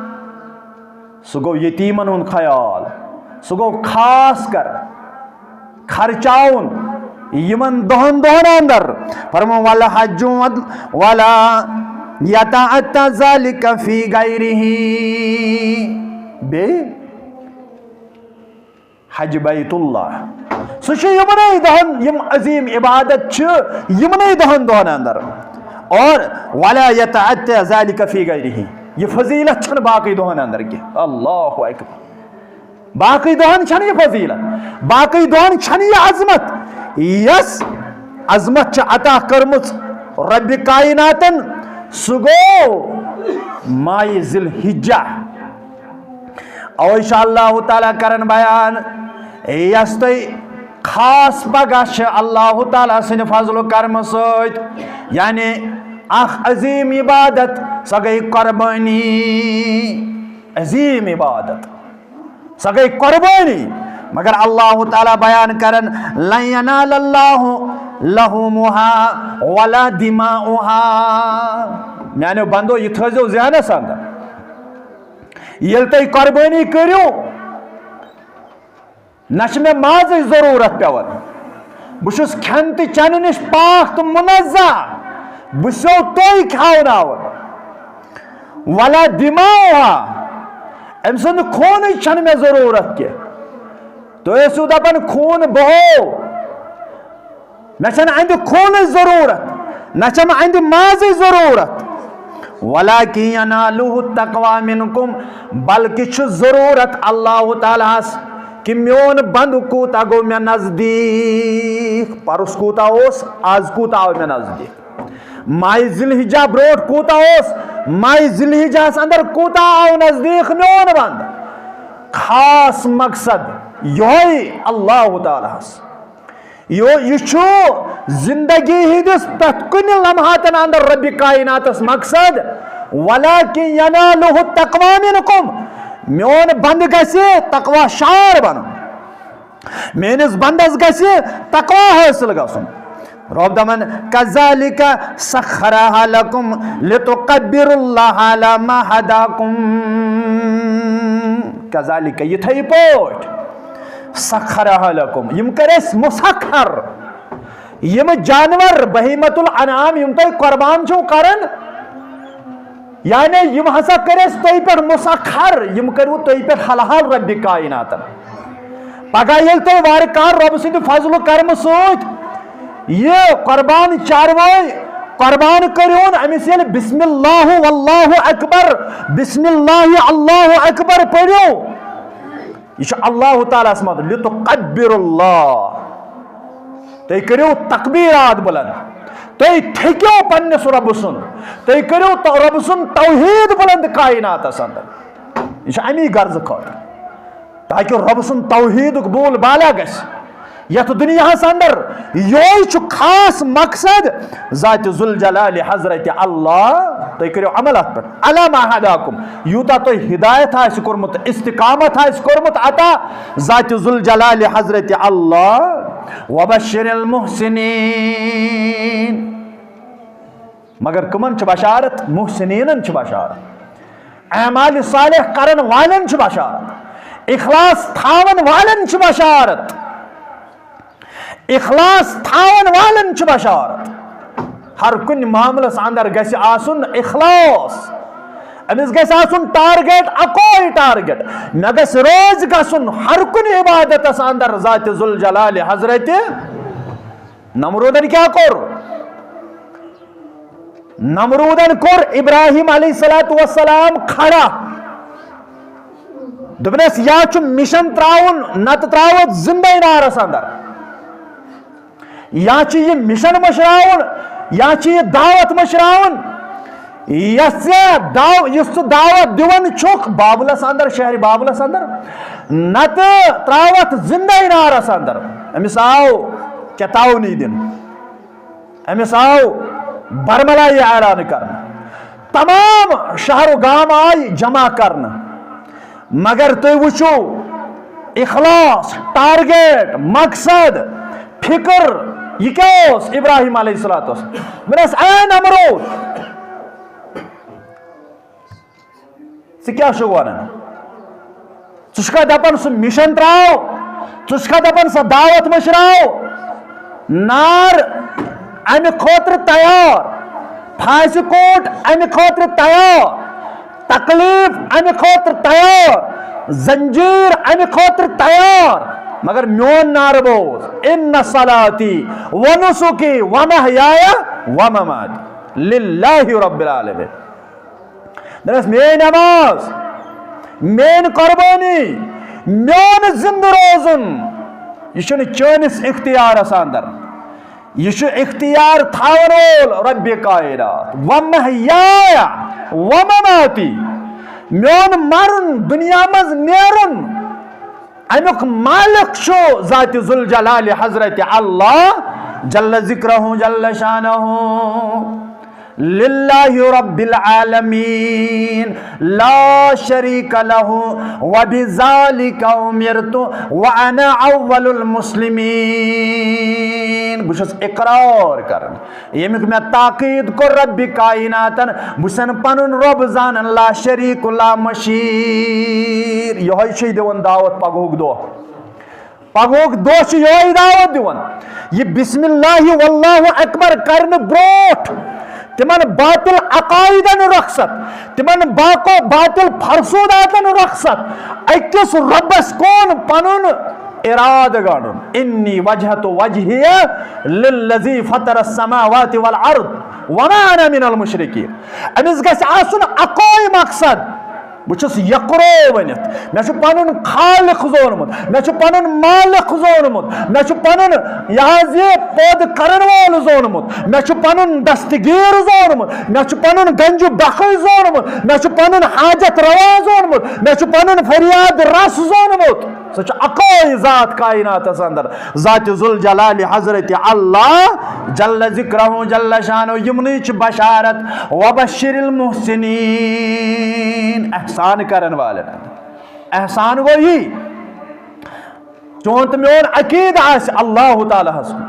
سُہ گوٚو یتیٖمن ہُنٛد خیال، سُہ گوٚو خاص کر خرچاوُن یِمن دہن دۄہن اندر۔ فرمو، "ولا حج ولا یتعطا ذلک فی غیرہ۔" بیٚیہِ حج بیت اللہ۔ سُہ چھُ یِمنٕے دۄہن، یِم عظیٖم عبادت چھِ یِمنٕے دۄہن دۄہن اندر۔ اور ولا یتعدی ذلک فی غیرہ، یہِ فضیلت چھنہٕ باقٕے دۄہن اندر کینٛہہ۔ اللہ اکبر۔ باقٕے دۄہن چھنہٕ یہِ فضیلت، باقٕے دۄہن چھنہٕ یہِ عظمت۔ یس عظمت چھِ عطا کٔرمٕژ رب کائناتن، سُہ گوٚو ماہِ ذی الحجہ۔ اوے چھُ اللہ تعالیٰ کران بیان، یس تۄہہِ خاص پگاہ چھِ اللہ تعالیٰ سٕنٛدِ فضل و کرمہٕ سۭتۍ، یعنی اکھ عظیٖم عبادت، سۄ گٔے قربٲنی، عظیٖم عبادت، سۄ گٔے قربٲنی۔ مگر اللہ تعالیٰ بیان کران، لن ینال اللہ لحومها ولا دماؤها۔ میانیو بندو، یہِ تھٲیزیو ذہنس اندر، ییٚلہِ تُہۍ قۄربٲنی کٔرِو، نہ چھِ مےٚ مازٕچ ضروٗرت پٮ۪وان، بہٕ چھُس کھٮ۪نہٕ تہٕ چٮ۪نہٕ نِش پاک تہٕ منزہ، بہٕ چھُسو تُہۍ کھیاوناوان۔ ولا دماؤها، أمۍ سُنٛد خوٗنٕچ چھَنہٕ مےٚ ضروٗرت کینٛہہ۔ تُہۍ ٲسِو دَپان، خوٗن بہو، مےٚ چھَنہٕ اَہَنٛدِ خوٗنٕچ ضروٗرت، نہ چھَم اَہَنٛدِ مازٕچ ضروٗرت۔ ولکن ینالہ التقوی منکم، بلکہِ چھُ ضروٗرت اللہ تعالیٰ ہس کہِ میون بندٕ کوٗتاہ گوٚو مےٚ نزدیٖک۔ پرُس کوٗتاہ اوس، آز کوٗتاہ آو مےٚ نزدیٖک؟ ماہِ ذی الحجہ برونٛٹھ کوٗتاہ اوس، ماہِ ذی الحجہ ہس اندر کوٗتاہ آو نزدیٖک میون بندٕ؟ خاص مقصد یہوے اللہ تعالیٰ ہس۔ یو-، یہِ چھُ زندگی ہٕنٛدِس پرٛٮ۪تھ کُنہِ لمحاتن اندر رب کائناتس مقصد، ولکن ینالہ التقوی منکم، میون بندٕ گژھِ تقوی شار بنُن، میٲنِس بندس گژھِ تقوی حٲصِل گژھُن۔ رب دپان، کذالک سخرها لکم لتکبروا اللہ علی ما ہداکم۔ کذالک، یِتھے پٲٹھۍ، سخرها لکم، یِم کٔرۍ اَسہِ مسخر۔ یِم جانور، بہیمۃ الانعام، یِم تُہۍ قربان چھِو کران، یعنی یِم ہسا کٔرۍ اَسہِ تُہۍ پٮ۪ٹھ مسخر، یِم کٔرِو تُہۍ پٮ۪ٹھ حلال رب کائناتن۔ پگاہ ییٚلہِ تُہۍ وارٕ کار رب سٕنٛدِ فضل و کرمہٕ سۭتۍ یہِ قربان چاروٲے قربان کٔرِہُن، أمِس ییٚلہِ بسم اللہ واللہ اکبر، بسم اللہ اللہ اکبر پٔرِو، یہِ چھُ اللہ تعالیٰ ہس مدد، لتکبر اللہ۔ تُہۍ کٔرِو تکبیرات بلند، تُہۍ تھٔکِو پننِس رۄبہٕ سُنٛد، تُہۍ کٔرِو تو-، رۄبہٕ سُنٛد توحید بلند کائناتس اندر۔ یہِ چھُ امی غرضہٕ خٲطرٕ، تاکہِ رۄبہٕ سُنٛد توحیدُک بول بالا گژھِ۔ یتھ دنیاہس اندر یہوے چھُ خاص مقصد ذات ذوالجلال حضرت اللہ۔ تُہۍ کٔرِو عمل اتھ پٮ۪ٹھ۔ علی ما ہداکم، یوٗتاہ تۄہہِ ہدایت آسہِ کوٚرمُت، استقامت آسہِ کوٚرمُت عطا ذات ذوالجلال حضرت اللہ۔ وبشر المحسنین، مگر کمن چھِ بشارت؟ محسنینن چھِ بشارت، اعمال صالح کرن والٮ۪ن چھِ بشارت، اخلاص تھاون والٮ۪ن چھِ بشارت۔ اخلاص تھاون والن چھِ بشارت۔ ہر کُنہِ معاملس اندر گژھِ آسُن اخلاص، أمِس گژھِ آسُن target، اکوے target، مےٚ گژھِ رٲضۍ گژھُن ہر کُنہِ عبادتس اندر ذات ذوالجلال حضرت۔ نمرودن کیٛاہ کوٚر؟ نمرودن کوٚر ابراہیم علیہ الصلوۃ والسلام کھڑا۔ دوٚپنس، یا چھُ مِشن تراوُن، نتہٕ تراوتھ زندے نارس اندر۔ یا چھُ یہِ مِشن مٔشراوُن، یا چھُ یہِ دعوت مٔشراوُن۔ یۄس ژےٚ دعو-، یُس ژٕ دعوت دِوان چھُکھ بابلس اندر، شہر بابلس اندر، نتہٕ تراوتھ زندے نارس اندر۔ أمِس آو چتاونی دِنہٕ۔ أمِس آو برملا یہِ اعلان کرنہٕ۔ تمام شہر و گام آے جمع کرنہٕ۔ مگر تُہۍ وٕچھِو، اخلاص، target، مقصد، فکر، یہِ کیٛاہ اوس ابراہیم علیہ الصلوۃ والسلام؟ دوٚپنس، اے نمرود، ژٕ کیٛاہ چھُکھ ونان؟ ژٕ چھُکھا دپان سُہ مِشن تراو؟ ژٕ چھُکھا دپان سۄ دعوت مٔشراو؟ نار امہِ خٲطرٕ تیار، پھاسہِ کوٹ امہِ خٲطرٕ تیار، تکلیف امہِ خٲطرٕ تیار، زنجیر امہِ خٲطرٕ تیار۔ مگر میون نعرٕ بوز، ان صلاتی و نسکی و محیایا و مماتی للہ رب العالمین۔ دپس، میٲنۍ نماز، میٲنۍ قربٲنی، میون زندٕ روزُن، یہِ چھُنہٕ چٲنِس اختیارس اندر۔ یہِ چھُ اختیار تھاون وول رب کائنات۔ و محیایا و مماتی، میون مرُن، دنیا منٛز نیرُن، امیُک مالک چھُ ذات ذوالجلال حضرت اللہ جل ذکرہ جل شانہ۔ للہ رب العالمین، لا شریک لہ، وبذالک امرت وانا اول المسلمین۔ بہٕ چھُس اقرار کران، ییٚمیُک مےٚ تاکید کوٚر رب کائناتن، بہٕ چھُسن پنُن رب زانان، لا شریک لا مشیر۔ یہوے چھُے دِوان دعوت پگہُک دۄہ۔ پگہُک دۄہ چھُ یِہوٚے دعوت دِوان۔ یہِ بسم اللہ واللہ اکبر کرنہٕ برونٛٹھ تِمن باطل عقائدن رۄخصت، تِمن باقو باطل فرسوداتن رۄخصت، أکِس رۄبس کُن پنُن ارادٕ گنٛڈُن۔ انی وجہت وجہی للذی فطر السماوات والارض وما انا من المشرکین۔ أمِس گژھِ آسُن اکوے مقصد، بہٕ چھُس یقرو ؤنِتھ، مےٚ چھُ پنُن خالق زونمُت، مےٚ چھُ پنُن مالک زونمُت، مےٚ چھُ پنُن، یہِ حظ یہِ پٲدٕ کرن وول زونمُت، مےٚ چھُ پنُن دستگیر زونمُت، مےٚ چھُ پنُن گنجہِ بخش زونمُت، مےٚ چھُ پنُن حاجت روا زونمُت، مےٚ چھُ پنُن فریاد رس زونمُت۔ سُہ چھُ اکوے ذات کائناتس اندر، ذات ذوالجلال حضرت اللہ جل ذکرہ جل شانہ۔ یِمنٕے چھِ بشارت، وبشر المحسنین، احسان کرن والٮ۪ن۔ احسان گوٚو یی، چون تہٕ میون عقیدٕ آسہِ اللہ تعالیٰ ہس کُن،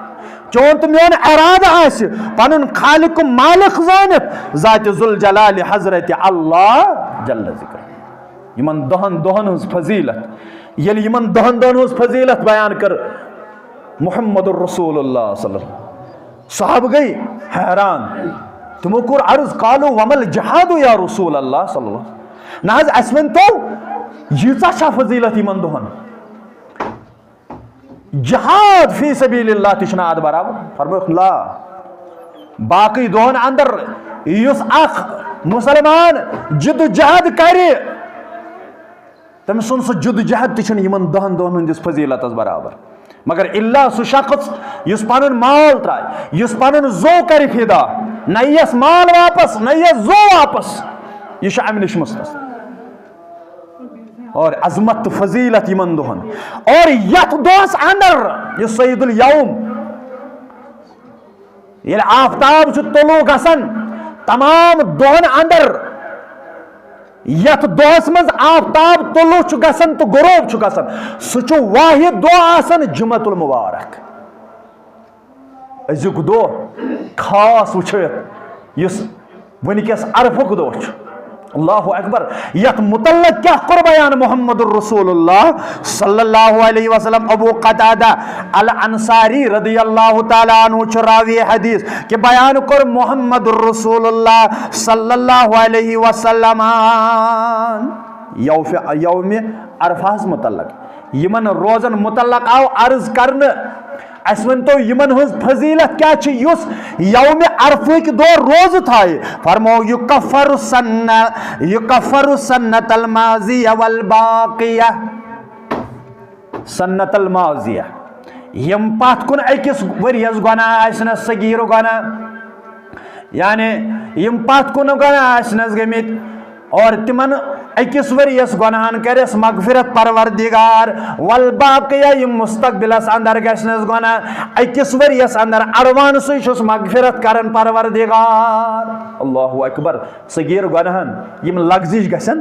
چون تہٕ میون ارادٕ آسہِ پنُن خالق و مالک زٲنِتھ، ذات ذوالجلال حضرت اللہ جل ذکرہ۔ یِمن دہن دۄہن ہٕنٛز فضیلت، ییٚلہِ یِمن دہن دۄہن ہٕنٛز فضیلت بیان کٔر محمد رسول اللہ صلی اللہ علیہ وسلم، صحابہٕ گٔے حیران۔ تِمو کوٚر عرض، قالوا وما الجہاد یا رسول اللہ صلی اللہ علیہ وسلم؟ نہ حظ، اَسہِ ؤنۍ تو، ییٖژاہ چھا فضیلت یِمن دۄہن؟ جہاد فی سبیل اللہ تہِ چھُنہٕ اتھ برابر۔ فرمٲوُکھ، لا، باقٕے دۄہن اندر یُس اکھ مسلمان جد و جہد کرِ، تٔمۍ سُنٛد سُہ جد و جہد تہِ چھُنہٕ یِمن دہن دۄہن ہٕنٛدِس فضیلتس برابر۔ مگر الا سُہ شخص یُس پنُن مال ترٛایہِ، یُس پنُن زو کرِ فدا، نہ یِیَس مال واپس، نہ یِیَس زو واپس، یہِ چھُ امہِ نِش مستثنی۔ اور عظمت تہٕ فضیلت یِمن دۄہن۔ اور یتھ دۄہس اندر یُس سید الیوم، ییٚلہِ آفتاب چھُ طلوع گژھان، تمام دۄہن اندر یتھ دۄہس منٛز آفتاب طلوع چھُ گژھان تہٕ غروب چھُ گژھان، سُہ چھُ واحد دۄہ آسان جمعۃ المبارک۔ أزیُک دۄہ خاص وٕچھِتھ، یُس وٕنکیٚس عرفُک دۄہ چھُ۔ اللہ اکبر۔ یتھ متعلق کیٛاہ کوٚر بیان محمد رسول اللہ صلی اللہ علیہ وسلم؟ ابو قتادہ الانصاری رضی اللہ تعالیٰ عنہ چھُ راوی حدیث، کہ بیان کوٚر محمد رسول اللہ صلی اللہ علیہ وسلم یوف-، یوم عرفہس متعلق۔ یِمن روزن متعلق آو عرض کرنہٕ، اسہِ ؤنۍ تو یِمن ہٕنٛز فضیلت کیٛاہ چھِ یُس یوم عرفہٕکۍ دۄہ روزٕ تھایہِ؟ فرمو، یکفر السنہ، یکفر السنۃ الماضیہ والباقیہ۔ سنت الماضیہ، یِم پتھ کُن أکِس ؤریَس گۄناہ آسنَس، صغیٖر گۄناہ، یعنی یِم پتھ کُن گۄناہ آسنَس گٔمٕتۍ، اور تِمن أکِس ؤریَس گۄناہن کرٮ۪س مغفرت پروردگار، والباقیہ، یِم مستقبلس اندر گژھنَس گۄناہ، أکِس ؤریَس اندر advance چھُس مغفرت کران پروردگار۔ اللہ اکبر۔ صغیٖر گۄناہن یِم لغزش گژھن،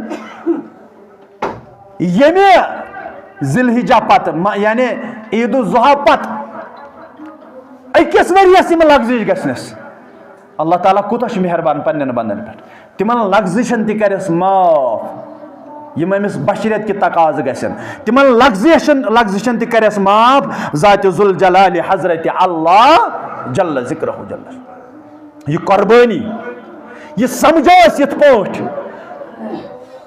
ییٚمہِ ذی الحجہ پتہٕ، مہ-، یعنی عید الضحیٰ پتہٕ أکِس ؤریَس یِم لغزش گژھنَس، اللہ تعالیٰ کوٗتاہ چھُ مہربان پننٮ۪ن بندن پٮ۪ٹھ۔ تِمن لغزشن تہِ کرٮ۪س معاف، یِم أمِس بشریت کہِ تقاضہٕ گژھن، تِمن لغزشن، لغزشن تہِ کرٮ۪س معاف ذات ذوالجلال حضرت اللہ جل ذکرہ جل۔ یہِ قربٲنی، یہِ سمجھو أسۍ یِتھ پٲٹھۍ،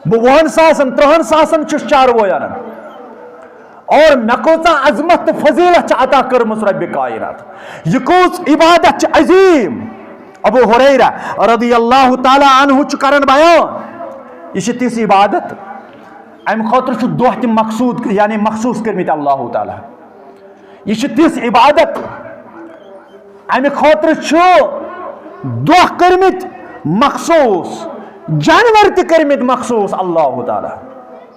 بہٕ وُہن ساسن، ترٕٛہن ساسن چھُس چاروٲے انان۔ اور مےٚ کۭژاہ عظمت تہٕ فضیلت چھِ عطا کٔرمٕژ رۄبِ کائنات۔ یہِ کۭژ عبادت چھِ عظیٖم۔ ابو ہریرہ رضی اللہ تعالیٰ عنہ چھُ کران بیان، یہِ چھِ تِژھ عبادت، اَمہِ خٲطرٕ چھُ دۄہ تہِ مخصوٗص، یعنی مخصوٗص کٔرمٕتۍ اللہ تعالیٰ۔ یہِ چھِ تِژھ عبادت، اَمہِ خٲطرٕ چھُ دۄہ کٔرمٕتۍ مخصوٗص، جانور تہِ کٔرمٕتۍ مخصوٗص اللہ تعالیٰ۔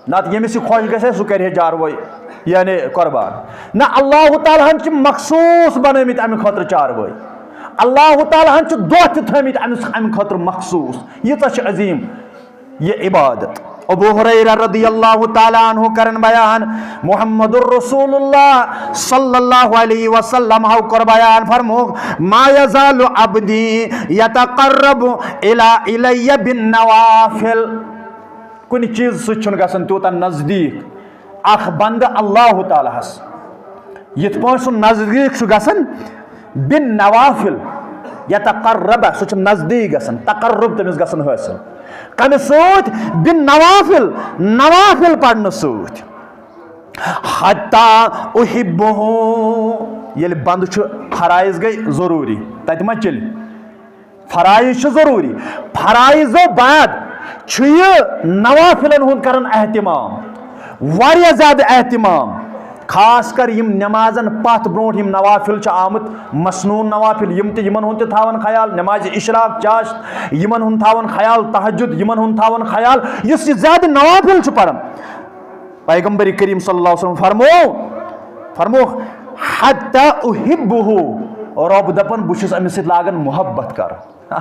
نتہٕ ییٚمِس یہِ خۄش گژھِ، سُہ کرِ ہے جاروٲے، یعنی قربان۔ نہ، اللہ تعالیٰ ہن چھِ مخصوٗص بنٲومٕتۍ اَمہِ خٲطرٕ چاروٲے۔ اللہ تعالیٰ ہن چھِ دۄہ تہِ تھٲومٕتۍ أمِس، اَمہِ خٲطرٕ مخصوٗص۔ ییٖژاہ چھِ عظیٖم یہِ عبادت۔ ابو ہریرہ رضی اللہ تعالیٰ عنہ کرن بیان، محمد الرسول اللہ صلی اللہ علیہ وسلم ہو کر بیان فرمو، ما یزال عبدی یتقرب الی الی بالنوافل۔ کُنہِ چیٖز سۭتۍ چھُنہٕ گژھان تیوٗتاہ نزدیٖک اکھ بندٕ اللہ تعالیٰ ہس، یِتھ پٲٹھۍ سُہ نزدیٖک چھُ گژھان بالنوافل، یتقرب، سُہ چھُ نزدیٖک گژھان، تقرب تٔمِس گژھان حٲصِل۔ کمہِ سۭتۍ؟ بالنوافل، نوافل پرنہٕ سۭتۍ۔ حتی احبہ، ییٚلہِ بندٕ چھُ، فرائض گٔے ضروٗری، تتہِ ما چلہِ؟ فرائض چھِ ضروٗری۔ فرائضو بعد چھُ یہِ نوافلن ہُنٛد کران اہتمام، واریاہ زیادٕ اہتمام۔ خاص کر یِم نمازن پتھ برونٛٹھ یِم نوافل چھِ آمٕتۍ، مسنون نوافل، یِم تہِ، یِمن ہُنٛد تہِ تھاوان خیال، نمازِ اشراق، چاشت، یِمن ہُنٛد تھاوان خیال، تہجد، یِمن ہُنٛد تھاوان خیال۔ یُس یہِ زیادٕ نوافل چھُ پران، پیغمبر کریم صلی اللہ علیہ وسلم فرمو، فرمو، حتی احبہ، رب دپان، بہٕ چھُس أمِس سۭتۍ لاگان محبت کرُن۔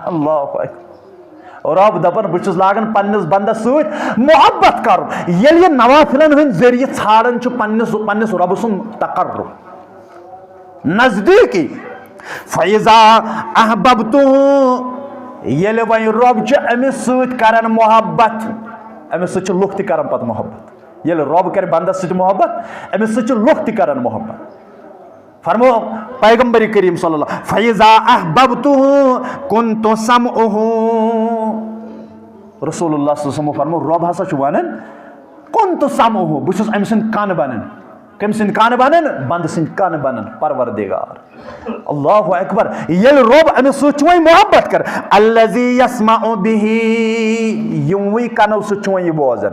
اللہ اکبر۔ رب دپان، بہٕ چھُس لاگان پننِس بندس سۭتۍ محبت کرُن۔ ییٚلہِ یہِ نوافلن ہٕنٛدۍ ذٔریعہٕ ژھانڈان چھُ پننِس، پننِس رۄبہٕ سُنٛد تقرب، نزدیٖکی، فَإِذَا أَحْبَبْتُهُ، ییٚلہِ وۄنۍ رۄب چھُ أمِس سۭتۍ کران محبت، أمِس سۭتۍ چھِ لُکھ تہِ کران پتہٕ محبت۔ ییٚلہِ رۄب کرِ بندس سۭتۍ محبت، أمِس سۭتۍ چھِ لُکھ تہِ کران محبت۔ فرمو پیغمبر کریم صلی اللہ، فَإِذَا أَحْبَبْتُهُ كُنْتُ سَمْعَهُ۔ رسول اللہ صلی اللہ علیہ وسلم فرمو، رۄب ہسا چھُ ونان، كُنْتُ سَمْعَهُ، بہٕ چھُس أمۍ سٕنٛدۍ کن بنان۔ کٔمۍ سٕنٛدۍ کن بنان؟ بندٕ سٕنٛدۍ کن بنان، پروردگار۔ اللہ اکبر۔ ییٚلہِ رۄب أمِس سۭتۍ چھُ وۄنۍ محبت کر، الذی یسمع بہ، یِموٕے کنو سۭتۍ چھُ وۄنۍ یہِ بوزان۔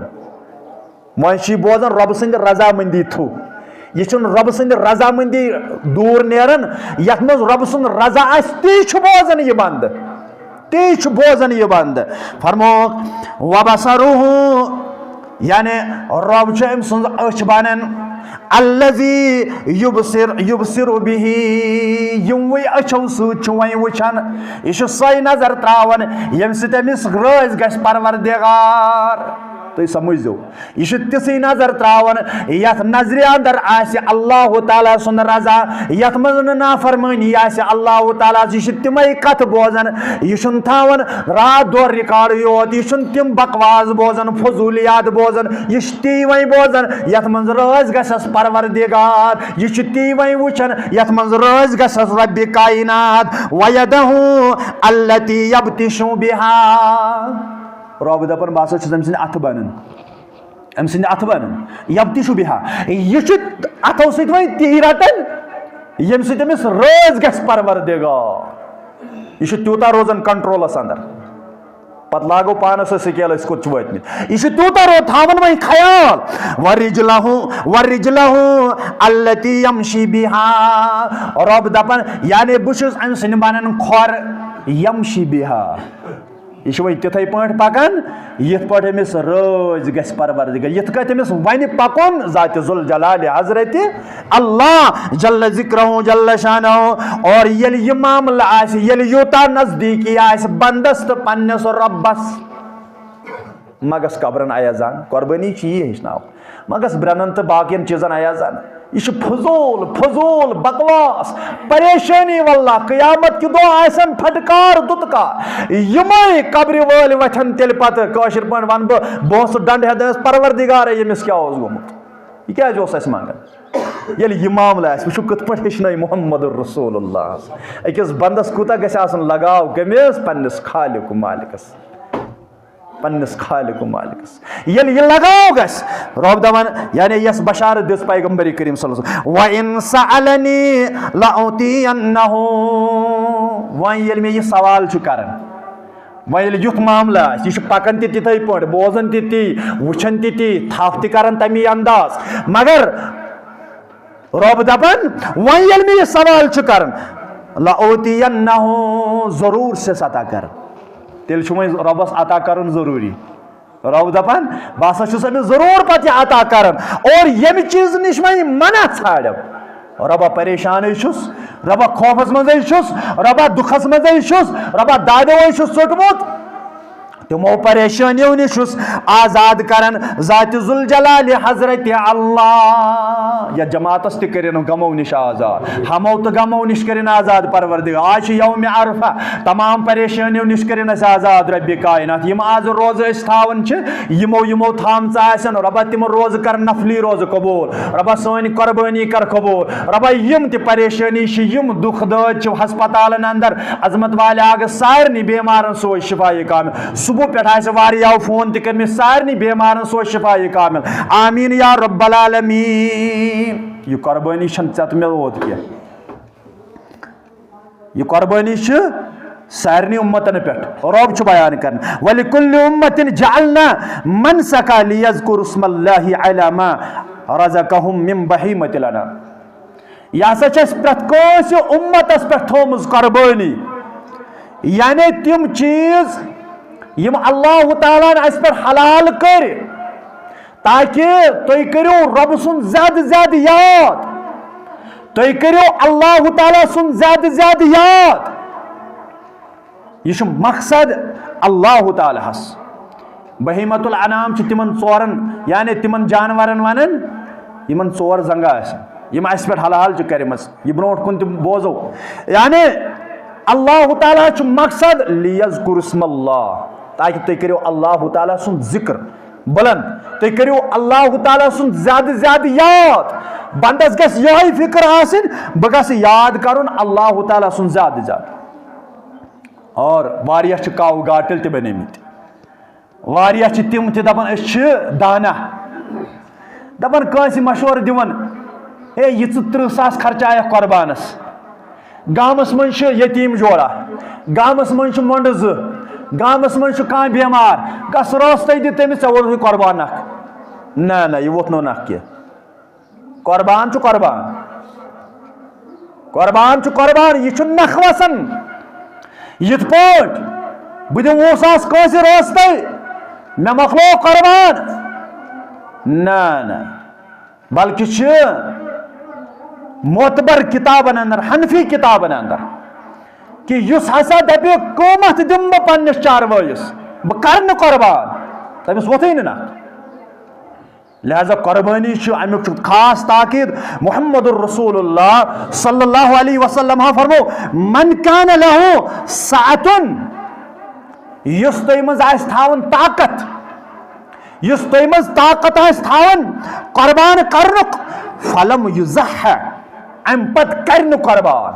وۄنۍ چھُ یہِ بوزان رۄبہٕ سٕنٛدِ رضامندی تھرو۔ یہِ چھُنہٕ رۄبہٕ سٕنٛدِ رضامندی دوٗر نیران۔ یتھ منٛز رۄبہٕ سُنٛد رضا آسہِ، تی چھُ بوزان یہِ بندٕ۔ تی چھُ بوزان یہِ بندٕ۔ فرمووُکھ، وبصرہ، یعنی رۄب چھُ أمۍ سٕنٛز أچھ بنان۔ الذی یبصر، یبصر بہ، یِموٕے أچھو سۭتۍ چھُ وۄنۍ وٕچھان۔ یہِ چھُ سۄے نظر تراوان، ییٚمہِ سۭتۍ أمِس رٲضۍ گژھِ پروردگار۔ تُہۍ سمجھزیو۔ یہِ چھُ تِژھٕے نظر تراوان، یتھ نظرِ اندر آسہِ اللہ تعالیٰ سُنٛد رضا، یتھ منٛز نہٕ نافرمٲنی آسہِ اللہ تعالیٰ ہس۔ یہِ چھُ تِمے کتھٕ بوزان، یہِ چھُنہٕ تھاوان راتھ دۄہ ریکارڈ یوت، یہِ چھُنہٕ تِم بکواس بوزان، فضولیات بوزان، یہِ چھُ تی وۄنۍ بوزان یتھ منٛز رٲضۍ گژھٮ۪س پروردگار، یہِ چھُ تی وۄنۍ وٕچھان یتھ منٛز رٲضۍ گژھٮ۪س ربِ کائنات۔ ویدہ التی یبطش بہا، رۄب دپان، بہٕ ہسا چھُس أمۍ سٕنٛدِ اتھٕ بنان۔ أمۍ سٕنٛدِ اتھٕ بنان۔ یبطش بہا۔ یہِ چھُ اتھو سۭتۍ وۄنۍ تی رٹان، ییٚمہِ سۭتۍ أمِس رٲضۍ گژھِ پروردگار۔ یہِ چھُ تیوٗتاہ روزان کنٹرولس اندر۔ پتہٕ لاگو پانس سۭتۍ سکیل، أسۍ کوٚت چھِ وٲتمٕتۍ۔ یہِ چھُ تیوٗتاہ رو-، تھاوان وۄنۍ خیال۔ ورجلہ، ورجلہ التی یمشی بہا۔ رۄب دپان، یعنی بہٕ چھُس أمۍ سٕنٛدِ بنان کھۄر، یمشی بہا۔ یہِ چھُ وۄنۍ تِتھَے پٲٹھۍ پَکان، یِتھ پٲٹھۍ أمِس رٲضۍ گژھِ پروردگار، یِتھ کٲٹھۍ أمِس وَنہِ پَکُن ذاتِ ذوالجلالِ حضرتِ اللہ جل ذکرہ جل شانہ۔ اور ییٚلہِ یہِ معاملہٕ آسہِ، ییٚلہِ یوٗتاہ نزدیٖکی آسہِ بندس تہٕ پننِس رۄبس، مہ گژھ قبرن ایزان، قربٲنی چھِ یی ہیٚچھناوان۔ مہ گژھ برٛنن تہٕ باقین چیٖزن ایزان۔ یہِ چھُ فضوٗل، فضوٗل بکواس، پریشٲنی۔ واللہ، قیامت کہِ دۄہ آسن پھٹکار دُتکار۔ یِمے قبرِ وٲلۍ وۄتھن تیٚلہِ پتہٕ، کٲشِر پٲٹھۍ ونہٕ بہٕ، بہٕ اوسُس ڈنڈٕ ہٮ۪تھ، دَپس، "پروردگارے، ییٚمِس کیٛاہ اوس گوٚمُت؟ یہِ کیٛازِ اوس اَسہِ منٛگان؟" ییٚلہِ یہِ معاملہٕ آسہِ، وٕچھِو کِتھ پٲٹھۍ ہیٚچھنٲے محمد رسول اللہ۔ أکِس بندس کوٗتاہ گژھِ آسُن لگاو کٔمِس؟ پننِس خالق و مالکس۔ پننِس خالق و مالکس۔ ییٚلہِ یہِ لگاو گژھِ، رۄب دپان، یعنی یۄس بشارت دِژ پیغمبر کریم صلی اللہ علیہ وسلم، "وَإِن سَأَلَنِي لَأُعْطِيَنَّهُ"، وۄنۍ ییٚلہِ مےٚ یہِ سوال چھُ کران، وۄنۍ ییٚلہِ یُتھ معاملہٕ آسہِ، یہِ چھُ پکان تہِ تِتھے پٲٹھۍ، بوزان تہِ تی، وٕچھان تہِ تی، تھپھ تہِ کران تمی انداز، مگر رۄب دپان، وۄنۍ ییٚلہِ مےٚ یہِ سوال چھُ کران، "لَأُعْطِيَنَّهُ"، ضروٗر چھُس عطا کران۔ تیٚلہِ چھُ وۄنۍ رۄبس عطا کرُن ضروٗری۔ رۄب دپان، "بہٕ ہسا چھُس أمِس ضروٗر پتہٕ یہِ عطا کران۔ اور ییٚمہِ چیٖزٕ نِش وۄنۍ منع ژھانڈم، رۄبا پریشانٕے چھُس، رۄبا خوفس منٛزٕے چھُس، رۄبا دُکھس منٛزٕے چھُس، رۄبا دادیوے چھُس ژوٚٹمُت۔" تِمو پریشٲنیو نِش چھُس آزاد کران ذات ذوالجلال حضرت اللہ۔ یا جماعتس تہِ کٔرِن غمو نِش آزاد، ہمو تہٕ غمو نِش کٔرِن آزاد پروردگار۔ آز چھِ یوم عرفہ، تمام پریشٲنیو نِش کٔرِن اَسہِ آزاد رب کائنات۔ یِم آز روزٕ أسۍ تھاوان چھِ، یِمو یِمو تھامژٕ آسن، رۄبا تِم روزٕ کر نفلی روزٕ قبول، رۄبا سٲنۍ قربٲنی کر قبول، رۄبا یِم تہِ پریشٲنی چھِ، یِم دُکھ دٲدۍ چھِ ہسپتالن اندر، عظمت والے آگہٕ سارنٕے بیمارن سوز شفا کامل۔ صبح پٮ۪ٹھ آسہِ واریاہو فون تہِ کٔرمٕتۍ، سارنٕے بیمارن سوز شفا کامل۔ آمین یا رب العالمین۔ یہِ قربٲنی چھَنہٕ ژےٚ تہٕ مےٚ یوت کینٛہہ، یہِ قربٲنی چھِ سارنٕے اُمتن پٮ۪ٹھ۔ رۄب چھُ بیان کران، "وَلِكُلِّ أُمَّةٍ جَعَلْنَا مَنْسَكًا لِيَذْكُرُوا اسْمَ اللَّهِ عَلَى مَا رَزَقَهُمْ مِنْ بَهِيمَةِ الْأَنْعَامِ"۔ یہِ ہسا چھِ اَسہِ پرٛٮ۪تھ کٲنٛسہِ اُمتَس پٮ۪ٹھ تھٲومٕژ قۄربٲنی، یعنی تِم چیٖز یِم اللہ تعالیٰ ہَن اَسہِ پٮ۪ٹھ حلال کٔرۍ، تاکہِ تُہۍ کٔرِو رۄبہٕ سُنٛد زیادٕ زیادٕ یاد، تُہۍ کٔرِو اللہ تعالیٰ سُنٛد زیادٕ زیادٕ یاد۔ یہِ چھُ مقصد اللہ تعالیٰ ہس۔ بہیمۃ الانعام چھِ تِمن ژورن، یعنی تِمن جانورن ونان، یِمن ژور زنگہٕ آسن، یِم اسہِ پٮ۪ٹھ حلال چھِ کٔرمٕژ۔ یہِ برونٛٹھ کُن تہِ بوزو۔ یعنی اللہ تعالیٰ چھُ مقصد، "لیذکر اسم اللہ"، تاکہِ تُہۍ کٔرِو اللہ تعالیٰ سُنٛد ذکر بلند، تُہۍ کٔرِو اللہ تعالیٰ سُنٛد زیادٕ زیادٕ یاد۔ بندس گژھِ یِہوٚے فکر آسٕنۍ، بہٕ گژھٕ یاد کرُن اللہ تعالیٰ سُنٛد زیادٕ زیادٕ۔ اور واریاہ چھِ کاوٕ گاٹٕلۍ تہِ بنیمٕتۍ۔ واریاہ چھِ تِم تہِ دَپان، أسۍ چھِ دانہ۔ دَپان کٲنٛسہِ مشورٕ دِوان، "ہے، یہِ ژٕ تٕرٛہ ساس خرچایَکھ قۄربانَس۔ گامَس منٛز چھِ یتیٖم جوڑا، گامَس منٛز چھِ مۄنٛڈٕ زٕ، گامَس منٛز چھُ کانٛہہ بٮ۪مار، گژھ رٲستَے دِ تٔمِس، ژےٚ ووٚتھُے قۄربان نَکھ۔" نہ، نہ، یہِ ووٚتھ نہٕ نَکھ کینٛہہ۔ قۄربان چھُ قۄربان۔ قۄربان چھُ قۄربان، یہِ چھُ نکھٕ وسان۔ یِتھ پٲٹھۍ بہٕ دِمہٕ وُہ ساس کٲنٛسہِ رٲستَے، مےٚ مۄکلو قۄربان۔ نہ، نہ۔ بلکہِ چھِ معتبر کِتابَن اندر، حنفی کِتابَن اندر، کہِ یُس ہسا دَپہِ، "قۭمَتھ دِمہٕ بہٕ پنٛنِس چاروٲیِس، بہٕ کَرٕ نہٕ قۄربان"، تٔمِس ووٚتھُے نہٕ نہ۔ لہذا قۄربٲنی چھُ، اَمیُک چھُ خاص تاکید۔ محمد رسول اللہ صلی اللہ علیہ وسلم ہا فرمو، "من کان لہ سعتن"، یُس تۄہہِ منٛز آسہِ تھاوان طاقت، یُس تۄہہِ منٛز طاقت آسہِ تھاوان قۄربان کرنُک، فلم یُزح، اَمہِ پتہٕ کرِ نہٕ قۄربان۔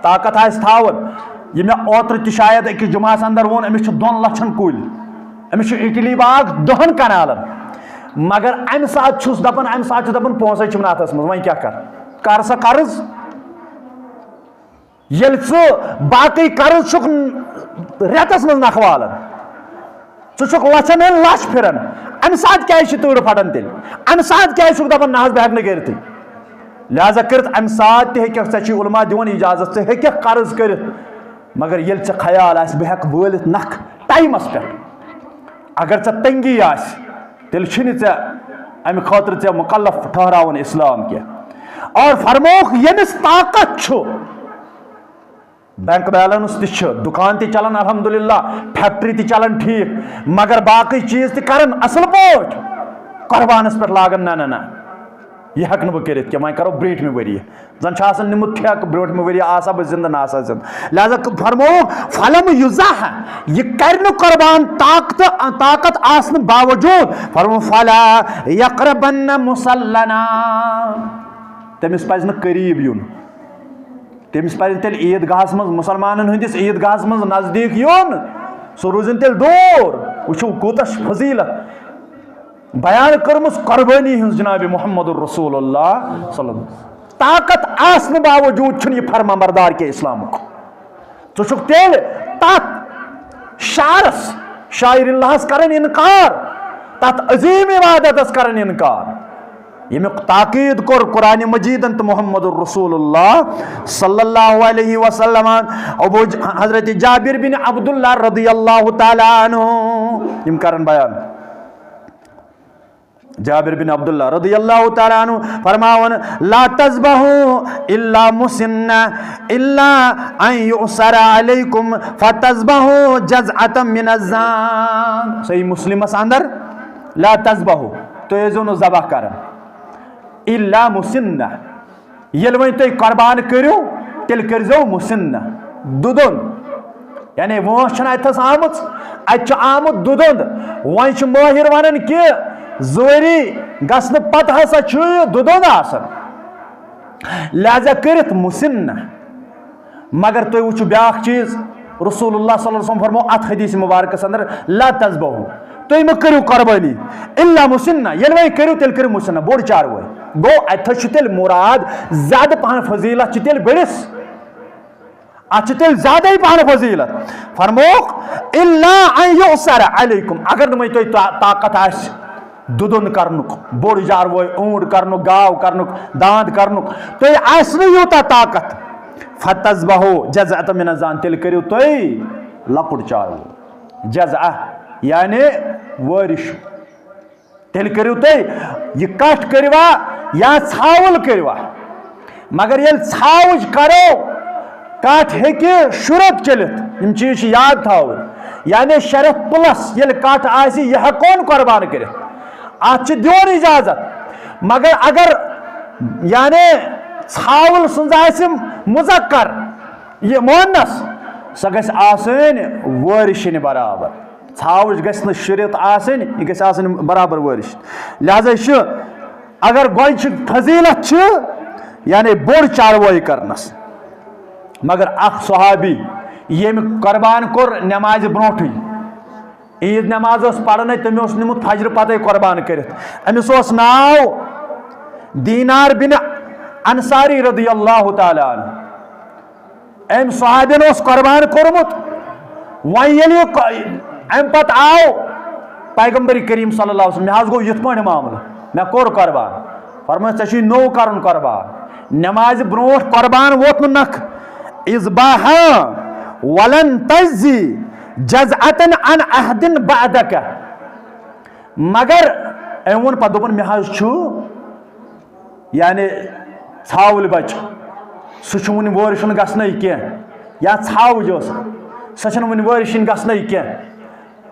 طاقت آسہِ تھاوان۔ یہِ مےٚ اوترٕ تہِ شاید أکِس جمعہس اندر ووٚن، أمِس چھِ دۄن لچھن کُلۍ، أمِس چھُ اِٹلی باغ دَہن کنالن، مگر امہِ ساتہٕ چھُس دپان، امہِ ساتہٕ چھُ دپان، پونسے چھِم نہٕ اتھس منٛز، وۄنۍ کیٛاہ کرٕ؟ کر سا قرض۔ ییٚلہِ ژٕ باقٕے قرض چھُکھ رٮ۪تس منٛز نکھٕ والان، ژٕ چھُکھ لچھن ہٕنٛدۍ لچھ پھِران، امہِ ساتہٕ کیٛازِ چھِ تۭرٕ پھٹان تیٚلہِ؟ امہِ ساتہٕ کیٛازِ چھُکھ دپان، نہ حظ، بہٕ ہٮ۪کہٕ نہٕ کٔرِتھٕے؟ لہذا کٔرِتھ امہِ ساتہٕ تہِ ہیٚککھ، ژےٚ چھُے علماء دِوان اجازت، ژٕ ہیٚککھ قرض کٔرِتھ، مگر ییٚلہِ ژےٚ خیال آسہِ، بہٕ ہٮ۪کہٕ وٲلِتھ نکھٕ ٹایمس پٮ۪ٹھ، اگر ژےٚ تنگی آسہِ، تیٚلہِ چھُنہٕ ژےٚ امہِ خٲطرٕ ژےٚ مُکلف ٹھہراوُن اسلام کینٛہہ۔ اور فرمووُکھ، ییٚمِس طاقت چھُ، بینک بیلنس تہِ چھُ، دُکان تہِ چلان الحمدللہ، فیکٹری تہِ چلان ٹھیٖک، مگر باقٕے چیٖز تہِ کران اصل پٲٹھۍ، قربانس پٮ۪ٹھ لاگان، نہ، نہ، نہ، یہِ ہٮ۪کہٕ نہٕ بہٕ کٔرِتھ کینٛہہ، وۄنۍ کرو برٛونٛٹھمہِ ؤریہِ۔ زن چھُ آسان نیُمُت ٹھیکہٕ، برٛونٛٹھمہِ ؤریہِ آسا بہٕ زِندٕ، نہ آسا زِندٕ۔ لہذا فرمووُکھ، فلم یُزح، یہِ کرِ نہٕ قربان طاقت، طاقت آسنہٕ باوجوٗد۔ فرموو، فلا یقربن مصلنا، تٔمِس پزِ نہٕ قریب یُن۔ تٔمِس پزِ تیٚلہِ عیٖد گاہس منٛز، مُسلمانن ہٕنٛدِس عیٖد گاہس منٛز نزدیٖک یُن، سُہ روٗزِن تیٚلہِ دوٗر۔ وٕچھِو کوٗتاہ چھِ فضیلت بیان کٔرمٕژ قربٲنی ہٕنٛز جناب محمد رسول اللہ صلی اللہ علیہ وسلم۔ طاقت آسنہٕ باوجود چھُنہٕ یہِ فرما بردار کینٛہہ اسلامُک۔ ژٕ چھُکھ تیٚلہِ تتھ شعرس، شاعر اللہس کران انکار، تتھ عظیم عبادتس کران انکار، ییٚمیُک تاکید کوٚر قرآن مجیدن تہٕ محمد رسول اللہ صلی اللہ علیہ وسلم۔ ابو ج-، حضرت جابر بن عبداللہ رضی اللہ تعالیٰ عنہ یِم کرن بیان۔ جابر بن عبداللہ رضی اللہ تعالیٰ عنہ فرماوان، "لا تذبحوا الا مسنہ، الا ان یؤثر علیکم فتذبحوا جذعة من الزان۔" صحیح مسلمس اندر، "لا تذبحوا"، تُہۍ ٲسۍزیو نہٕ ذبح کران، "الا مسنہ"، ییٚلہِ وۄنۍ تُہۍ قۄربان کٔرِو، تیٚلہِ کٔرۍزیو مسنہ، دُدُن۔ یعنی وٲنٛس چھَنہٕ اَتہِ تھَس آمٕژ، اَتہِ چھُ آمُت دُدُن۔ وۄنۍ چھُ مٲہِر وَنان کہِ زٕ ؤری گژھنہٕ پَتہٕ ہسا چھُ یہِ دُدُن آسان۔ لہذا کٔرِتھ مسنہ۔ مگر تُہۍ وٕچھِو بیٛاکھ چیٖز، رسول اللہ صلی اللہ علیہ وسلم فرمو اَتھ حدیث مبارکس اندر، "لا تذبحوا"، تُہۍ مہٕ کٔرِو قۄربٲنی، "الا مسنہ"، ییٚلہِ وۄنۍ کٔرِو تیٚلہِ کٔرِو مسنہ، بوٚڑ چاروٲے۔ گوٚو اَتہِ تھَس چھُ تیٚلہِ مُراد زیادٕ پَہَن فضیلت چھِ تیٚلہِ بٔڑِس، اَتھ چھِ تیٚلہِ زیادَے پَہَن فضیلت۔ فرموکھ، "الا ان یؤثر علیکم"، اگر نہٕ وۄنۍ تۄہہِ طا-، طاقت آسہِ دُدُن کرنُک، بوٚڑ جاروٲے، اوٗنٹ کرنُک، گاو کرنُک، داند کرنُک، تۄہہِ آسہِ نہٕ یوٗتاہ طاقت، "فتذبحوا جذعة من الزان"، تیٚلہِ کٔرِو تُہۍ لۄکُٹ چاروُ، جذعہ، یعنی وٲرِش۔ تیٚلہِ کٔرِو تُہۍ یہِ کَٹھ کٔرِوا یا ژھاوُل کٔرِوا۔ مگر ییٚلہِ ژھاوٕج کرو، کَٹھ ہیٚکہِ شُرت چٔلِتھ۔ یِم چیٖز چھِ یاد تھاوٕنۍ۔ یعنی شرط پلس، ییٚلہِ کَٹھ آسہِ، یہِ ہٮ۪کون قۄربان کٔرِتھ۔ اَتھ چھِ دیُن اجازت۔ مگر اگر، یعنی، ژھاوُل سٕنٛز آسہِ مُذکر، یہِ مؤنث، سۄ گژھِ آسٕنۍ وٲرِشِنۍ برابر۔ ژھاوٕج گژھِ نہٕ شُرِتھ آسٕنۍ، یہِ گژھِ آسٕنۍ برابر وٲرِش۔ لہذا چھُ، اگر گۄڈٕ چھِ فضیلت چھِ، یعنی بوٚڑ چاروٲے کرنس، مگر اکھ صحابی ییٚمۍ قربان کوٚر نمازِ برونٹھٕے، عیٖد نماز ٲس پرنٕے، تٔمۍ اوس نیوٗمُت فجرٕ پتے قربان کٔرِتھ۔ أمِس اوس ناو دینار بن انصاری رضی اللہ تعالیٰ عنہ۔ أمۍ صحابین اوس قربان کوٚرمُت۔ وۄنۍ ییٚلہِ یہِ ق-، اَمہِ پتہٕ آو پیغمبر کریم صلی اللہ علیہ وسلم، مےٚ حظ گوٚو یِتھ پٲٹھۍ معاملہٕ، مےٚ کوٚر قربان۔ فرمٲیِس، "ژےٚ چھُے نوٚو کرُن قربان۔ نمازِ برونٹھ قربان ووت نہٕ نکھ۔ اذبحا ولن تجزی جزعة عن عہد بعدک۔" مگر أمۍ ووٚن پتہٕ، دوٚپُن، "مےٚ حظ چھُ، یعنی، ژھاوٕلۍ بچہٕ، سُہ چھُ وُنہِ وٲرِشُن گژھنَے کینٛہہ، یا ژھاوٕج ٲس، سۄ چھَنہٕ وُنہِ وٲرِشِنۍ گژھنَے کینٛہہ،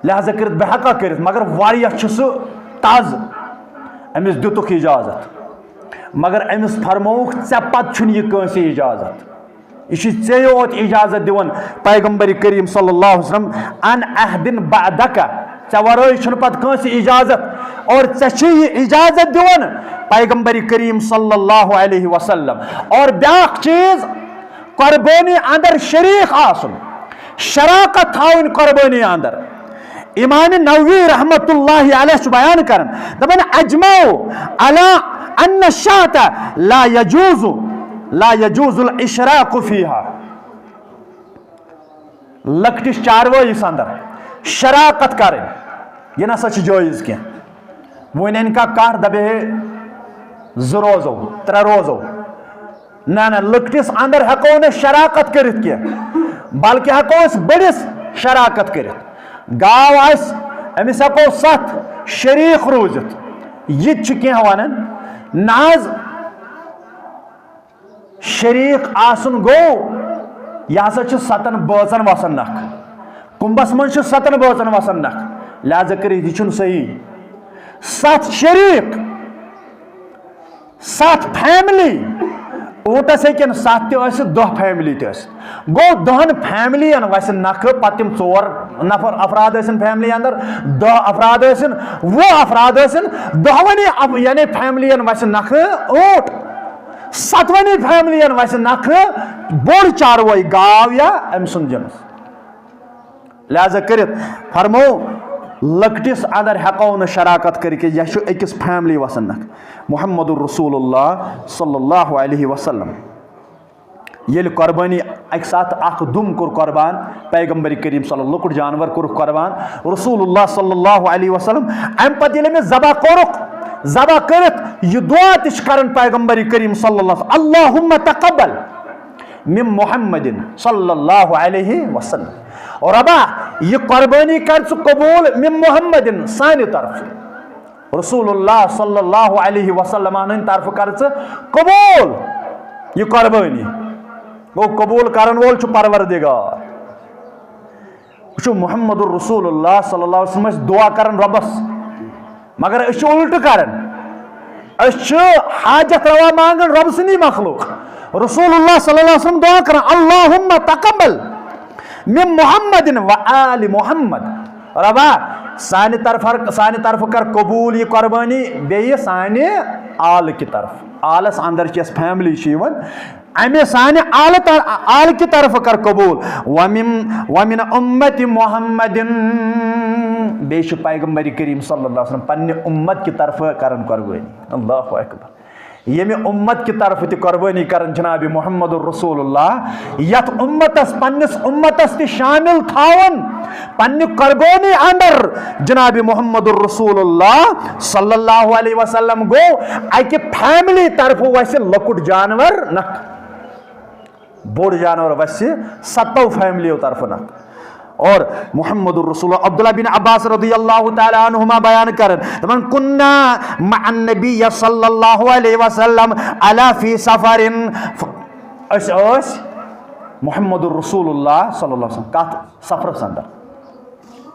لہذا کٔرِتھ بہٕ ہٮ۪کا کٔرِتھ، مگر واریاہ چھُ سُہ تازٕ۔" أمِس دِتُکھ اجازت، مگر أمِس فرمووُکھ، "ژےٚ پتہٕ چھُنہٕ یہِ کٲنٛسہِ اجازت۔" یہِ چھُ ژےٚ یوت اجازت دِوان پیغمبر کریم صلی اللہ علیہ وسلم، "عن عہد بعدک"، ژےٚ ورٲے چھُنہٕ پتہٕ کٲنٛسہِ اجازت، اور ژےٚ چھُ یہِ اجازت دِوان پیغمبر کریم صلی اللہ علیہ وسلم۔ اور بیاکھ چیٖز، قربٲنی اندر شریک آسُن، شراکت تھاوٕنۍ قربٲنی اندر۔ امام نووی رحمت اللہ علیہ چھُ بیان کران، دپان، "اجمعوا علی ان الشاة لا یجوز، لا یجوز الاشراک فیہا۔" لۄکٹِس چاروٲیِس اندر شراکت کرٕنۍ، یہِ نسا چھُ جٲیز کینٛہہ۔ وۄنۍ انہِ کانٛہہ کٹھ، دپہِ ہے، "زٕ روزو، ترٛےٚ روزو۔" نہ، نہ، لۄکٹِس اندر ہٮ۪کو نہٕ شراکت کٔرِتھ کینٛہہ، بلکہِ ہٮ۪کو أسۍ بٔڑِس شراکت کٔرِتھ۔ گاو آسہِ، أمِس ہٮ۪کو ستھ شریٖک روٗزِتھ۔ یہِ تہِ چھِ کینٛہہ ونان، نہ حظ، شریٖک آسُن گوٚو، یہِ ہسا چھُ ستن بٲژن وسان نکھ۔ کُمبس منٛز چھُ ستن بٲژن وسان نکھ، لہذا کٔرِتھ یہِ چھُنہٕ صحیح۔ ستھ شریٖک، ستھ فیملی، اوٗنٹس ہیٚکن ستھ تہِ ٲسِتھ، دہ فیملی تہِ ٲسِتھ۔ گوٚو، دہن فیملین وسہِ نکھٕ، پتہٕ تِم ژور نفر افراد ٲسِن فیملی اندر، دہ افراد ٲسِن، وُہ افراد ٲسِن، دہونی اف-، یعنی فیملین وسہِ نکھٕ اوٗنٹ، ستونی فیملین وسہِ نکھٕ بوٚڑ چاروٲے گاو یا أمۍ سُنٛد جنس۔ لہذا کٔرِتھ فرمو، لۄکٹِس اندر ہٮ۪کو نہٕ شراکت کٔرِتھ کینٛہہ، یہِ چھُ أکِس فیملی وسنکھ محمد رسول اللہ صلی اللہ علیہ وسلم۔ ییٚلہِ قۄربٲنی اَکہِ ساتہٕ اَکھ دُم کوٚر قۄربان، پیغمبر کریم صلی اللہ، لۄکُٹ جانور کوٚرُکھ قۄربان، رسول اللہ صلی اللہ علیہ وسلم، اَمہِ پتہٕ ییٚلہِ أمِس ذبح کوٚرُکھ، ذبح کٔرِتھ یہِ دعا تہِ چھِ کران پیغمبر کریم صلی اللہ علیہ وسلم، اللہم تقبل من محمد صلی اللہ علیہ وسلم۔ رۄبا، یہِ قۄربٲنی کر ژٕ قبوٗل من محمد، سانہِ طرفہٕ۔ رسول اللہ صلی اللہ علیہ وسلم ہٕنٛدِ طرفہٕ کر ژٕ قبوٗل یہِ قۄربٲنی۔ گوٚو، قبوٗل کرن وول چھُ پروردگار۔ وٕچھِو، محمد رسول اللہ صلی اللہ علیہ وسلم ٲسۍ دعا کران رۄبس، مگر أسۍ چھِ الٹہٕ کران۔ أسۍ چھِ حاجت روا مانگان رۄب سٕنٛدی مخلوق۔ رسول اللہ صلی اللہ علیہ وسلم دعا کران، اللہم تقبل من محمد و آل محمد۔ رۄبا، سانہِ طرفہٕ، سانہِ طرفہٕ کر قبوٗل یہِ قۄربٲنی، بیٚیہِ سانہِ آلہٕ کہِ طرفہٕ۔ آلس اندر چھِ یۄس فیملی چھِ یِوان، امہِ سانہِ آلہٕ طر-، آلہٕ کہِ طرفہٕ کر قبوٗل۔ ومن، ومن امت محمد، بیٚیہِ چھُ پیغمبر کریم صلی اللہ علیہ وسلم پننہِ امت کہِ طرفہٕ کران قۄربٲنی۔ اللہ اکبر۔ ییٚمہِ امت کہِ طرفہٕ تہِ قۄربٲنی کران جناب محمد رسول اللہ، یتھ امتس، پننِس امتس تہِ شامل تھاوان پننہِ قۄربٲنی اندر جناب محمد رسول اللہ صلی اللہ علیہ وسلم، گوٚو اکہِ فیملی طرفہٕ وسہِ لۄکُٹ جانور نکھ، بوٚڑ جانور وسہِ ستو فیملیو طرفہٕ نکھ۔ اور محمد رسول، عبداللہ بن عباس رضی اللہ تعالیٰ عنہما بیان کرن، دپان، "کنا مع النبی صلی اللہ علیہ وسلم علی فی سفر"۔ أسۍ ٲسۍ محمد رسول اللہ صلی اللہ علیہ وسلم کتھ سفرس اندر؟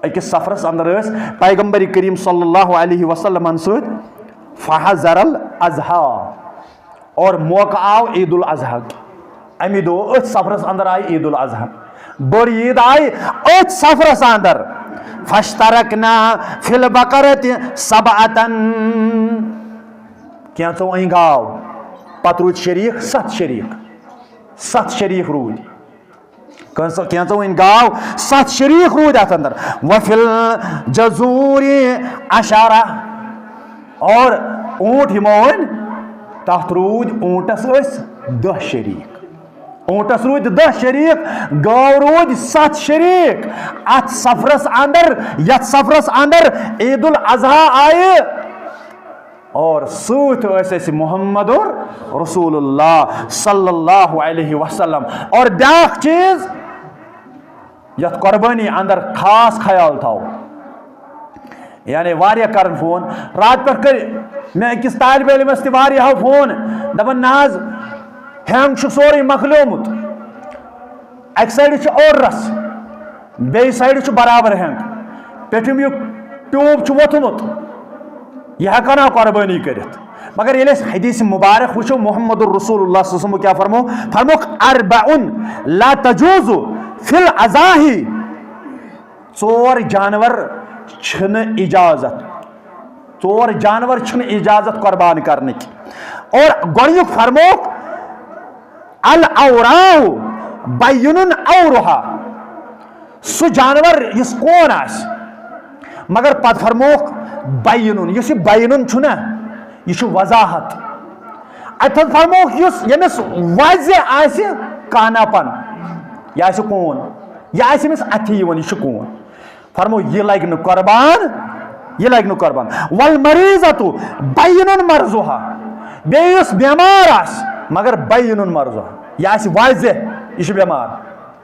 أکِس سفرس اندر ٲسۍ پیغمبر کریم صلی اللہ علیہ وسلمن سۭتۍ، فحضر الاضحیٰ، اور موقع آو عید الاضحیٰ۔ امی دۄہ أتھۍ سفرس اندر آیہِ عید الاضحیٰ، بٔڑ عید آیہِ أتھۍ سفرس اندر۔ فاشترکنا فی البقرۃ سبعۃ، کینٛژو أنۍ گاو، پتہٕ روٗدۍ شریٖک ستھ شریٖک، ستھ شریٖک روٗدۍ۔ کینٛژو، کینٛژو أنۍ گاو، ستھ شریٖک روٗدۍ اتھ اندر۔ وفی الجذور عشرۃ، اور اوٗنٹ یِمو أنۍ، تتھ روٗدۍ اوٗنٹس ٲسۍ دہ شریٖک۔ اوٗنٹس روٗدۍ دہ شریٖک، گٲو روٗدۍ ستھ شریٖک۔ اتھ سفرس اندر، یتھ سفرس اندر عید الاضحیٰ آیہِ، اور سۭتۍ ٲسۍ اَسہِ محمد رسول اللہ صلی اللہ علیہ وسلم۔ اور بیٛاکھ چیٖز، یَتھ قۄربٲنی اندر خاص خیال تھاو، یعنی واریاہ کرن فون۔ راتہٕ پٮ۪ٹھ کٔرۍ مےٚ أکِس طالبہِ علمس تہِ واریاہو فون، دپان، "نہ حظ، ہینگ چھُ سورُے مۄکلیومُت، اکہِ سایڈٕ چھُ اورس، بیٚیہِ سایڈٕ چھُ برابر ہینگ، پیٚٹھِم یہِ ٹیوب چھُ ووٚتھمُت، یہِ ہٮ۪کو نا قۄربٲنی کٔرِتھ؟" مگر ییٚلہِ أسۍ حدیث مبارک وٕچھو، محمد رسول اللہ صلی اللہ علیہ وسلم کیٛاہ فرمو؟ فرموکھ، "اربع لا تجوز فی الاضاحی"، ژور جانور چھِنہٕ اجازت، ژور جانور چھِنہٕ اجازت قۄربان کرنٕکۍ۔ اور گۄڈٕنیُک فرموکھ، "الاوراہ بینن اورہا"، سُہ جانور یُس کون آسہِ، مگر پتہٕ فرموکھ بینن، یُس یہِ بینن چھُنہ، یہِ چھُ وضاحت۔ اتہِ فرموکھ یُس، ییٚمِس واضح آسہِ کانہ پن، یہِ آسہِ کون، یہِ آسہِ أمِس اتھِ یِوان، یہِ چھُ کون۔ فرمو، یہِ لگہِ نہٕ قۄربان، یہِ لگہِ نہٕ قۄربان۔ والمریضۃ بینن مرضہا، بیٚیہِ یُس بٮ۪مار آسہِ، مگر بینن مرضہا، یہِ آسہِ واضح، یہِ چھُ بٮ۪مار،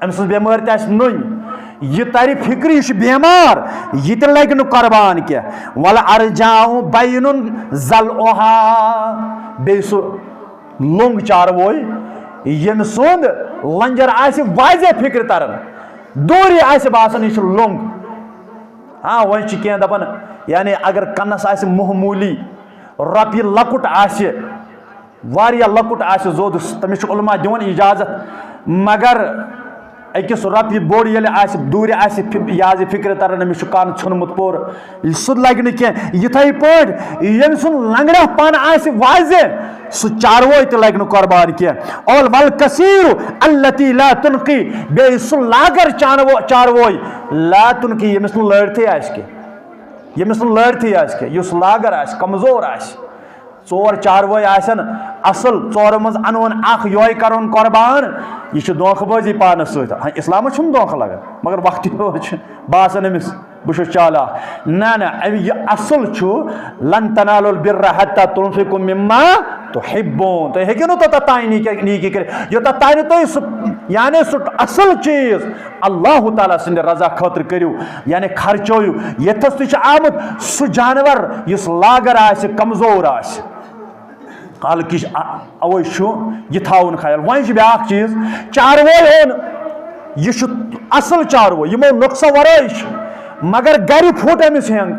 أمۍ سٕنٛز بٮ۪مٲرۍ تہِ آسہِ نٔنۍ، یہِ ترِ فِکرِ، یہِ چھُ بٮ۪مار، یہِ تہِ لگہِ نہٕ قۄربان کینٛہہ۔ والعرجاء بینن ضلعہا، بیٚیہِ سُہ لوٚنٛگ چارووے، ییٚمہِ سُنٛد لنجر آسہِ واضح فِکرِ تران، دوٗرِ آسہِ باسان، یہِ چھُ لوٚنٛگ۔ ہاں، وۄنۍ چھِ کینٛہہ دپان، یعنی اگر کنس آسہِ معموٗلی رۄپیہِ لۄکُٹ آسہِ، واریاہ لۄکُٹ آسہِ زوٚد، تٔمِس چھُ علماء دِوان اجازت، مگر أکِس رۄپیہِ بوٚڑ ییٚلہِ آسہِ، دوٗرِ آسہِ فِ-، یہِ حظ یہِ فِکرِ تران، أمِس چھُ کَن ژھیوٚنمُت پوٗرٕ، سُہ لَگہِ نہٕ کینٛہہ۔ یِتھَے پٲٹھۍ ییٚمۍ سُنٛد لنٛگڑا پَن آسہِ واضح، سُہ چاروٲے تہِ لَگہِ نہٕ قۄربان کینٛہہ۔ اول والکثیر التی لا تنقی، بیٚیہِ سُہ لاگر چانوو-، چاروٲے لا تنقی، ییٚمِس نہٕ لٲرتھٕے آسہِ کینٛہہ۔ ییٚمِس نہٕ لٲرتھٕے آسہِ کینٛہہ، یُس لاگر آسہِ، کمزور آسہِ، ژور چاروٲے آسن اصل، ژورو منٛز انون اکھ، یۄہے کرون قربان، یہِ چھُ دھوکہٕ بٲزی پانس سۭتۍ۔ ہاں، اسلامس چھُنہٕ دھوکہٕ لگان، مگر وقتی طور چھُ باسان أمِس بہٕ چھُس چالاک۔ نہ، نہ، أمۍ یہِ اصل چھُ، "لن تنالوا البر حتى تنفقوا مما تحبون"۔ تُہۍ ہیٚکِو نہٕ توٚتتھ تام نیٖکی، نیٖکی کٔرِتھ، یوٚتتھ تام نہٕ تُہۍ سُہ، یعنی سُہ اصل چیٖز اللہ تعالیٰ سٕنٛدِ رضا خٲطرٕ کٔرِو، یعنی خرچٲیِو۔ ییٚتھس تہِ چھُ آمُت سُہ جانور یُس لاگر آسہِ، کمزور آسہِ۔ حالانکہ یہِ چھُ اَ-، اوے چھُ یہِ تھاوُن خیال۔ وۄنۍ چھُ بیٛاکھ چیٖز، چاروٲے اوٚن، یہِ چھُ اصل چاروٲے، یِمو نۄقصو ورٲے چھُ، مگر گرِ پھُٹ أمِس ہینگ۔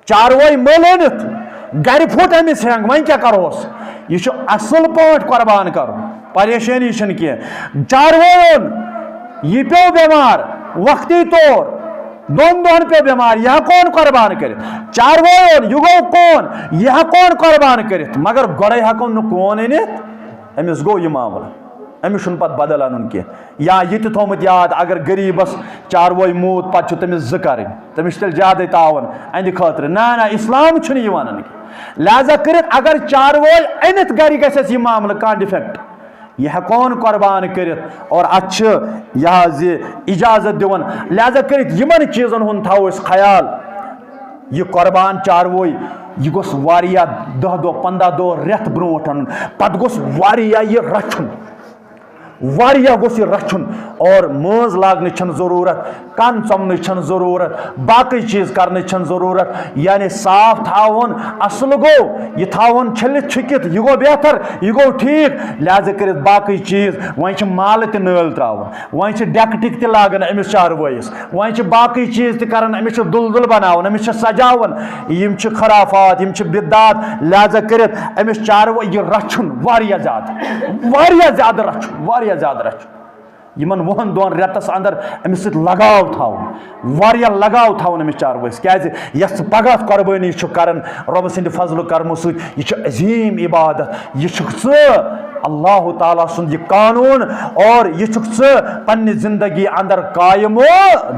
چاروٲے مٔلۍ أنِتھ، گرِ پھُٹ أمِس ہینگ، وۄنۍ کیٛاہ کرہوس؟ یہِ چھُ اصل پٲٹھۍ قربان کرُن، پریشٲنی چھنہٕ کینٛہہ۔ چاروٲے اوٚن، یہِ پیوٚو بٮ۪مار، وقتی طور دۄن دۄہن پیوٚو بٮ۪مار، یہِ ہٮ۪کون قربان کٔرِتھ۔ چاروٲے اوٚن، یہِ گوٚو کون، یہِ ہٮ۪کون قربان کٔرِتھ، مگر گۄڈے ہٮ۪کون نہٕ کون أنِتھ، أمِس گوٚو یہِ معاملہٕ۔ أمِس چھُنہٕ پتہٕ بدل انُن کینٛہہ۔ یا یہِ تہِ تھوٚمُت یاد، اگر غریٖبس چاروٲے موٗد، پتہٕ چھُ تٔمِس زٕ کرٕنۍ، تٔمِس چھُ تیٚلہِ زیادَے تعاوُن أہنٛدِ خٲطرٕ۔ نہ، نہ، اسلام چھُنہٕ یہِ ونان کینٛہہ۔ لہذا کٔرِتھ اگر چاروٲے أنِتھ گرِ گژھٮ۪س یہِ معاملہٕ، کانٛہہ ڈیفیکٹ، یہِ ہٮ۪کون قربان کٔرِتھ، اور اتھ چھِ یہِ حظ یہِ اجازت دِوان۔ لہذا کٔرِتھ یِمن چیٖزن ہُنٛد تھاوو أسۍ خیال۔ یہِ قربان چاروٲے، یہِ گوٚژھ واریاہ دَہ دۄہ، پنٛداہ دۄہ، رٮ۪تھ برونٛٹھ انُن۔ پتہٕ گوٚژھ واریاہ یہِ رچھُن، واریاہ گوٚژھ یہِ رچھُن، اور مٲنٛز لاگنٕچ چھنہٕ ضروٗرت، کن ژۄمنٕچ چھنہٕ ضروٗرت، باقٕے چیٖز کرنٕچ چھنہٕ ضروٗرت۔ یعنی صاف تھاوُن، اصل گوٚو یہِ تھاوُن چھٔلِتھ چھُکِتھ، یہِ گوٚو بہتر، یہِ گوٚو ٹھیٖک۔ لہذا کٔرِتھ باقٕے چیٖز، وۄنۍ چھِ مالہٕ تہِ نٲلۍ تراوُن، وۄنۍ چھِ ڈیکٹِک تہِ لاگان أمِس چاروٲیِس، وۄنۍ چھِ باقٕے چیٖز تہِ کران، أمِس چھِ دُلدُل بناوان، أمِس چھِ سجاوان۔ یِم چھِ خرافات، یِم چھِ بدعات۔ لہذا کٔرِتھ أمِس چاروٲے یہِ رچھُن واریاہ زیادٕ، واریاہ زیادٕ رچھُن، واریاہ زیادٕ رچھُن۔ یِمن وُہن دۄہن، رٮ۪تس اندر أمِس سۭتۍ لگاو تھاوُن، واریاہ لگاو تھاوُن أمِس چاروٲیِس۔ کیازِ؟ یۄس ژٕ پگاہ قۄربٲنی چھُکھ کران رۄبہٕ سٕنٛدِ فضلہٕ کرمہٕ سۭتۍ، یہِ چھُ عظیٖم عبادت، یہِ چھُکھ ژٕ اللہ تعالیٰ سُنٛد یہِ قانوٗن، اور یہِ چھُکھ ژٕ پننہِ زندگی اندر قائم و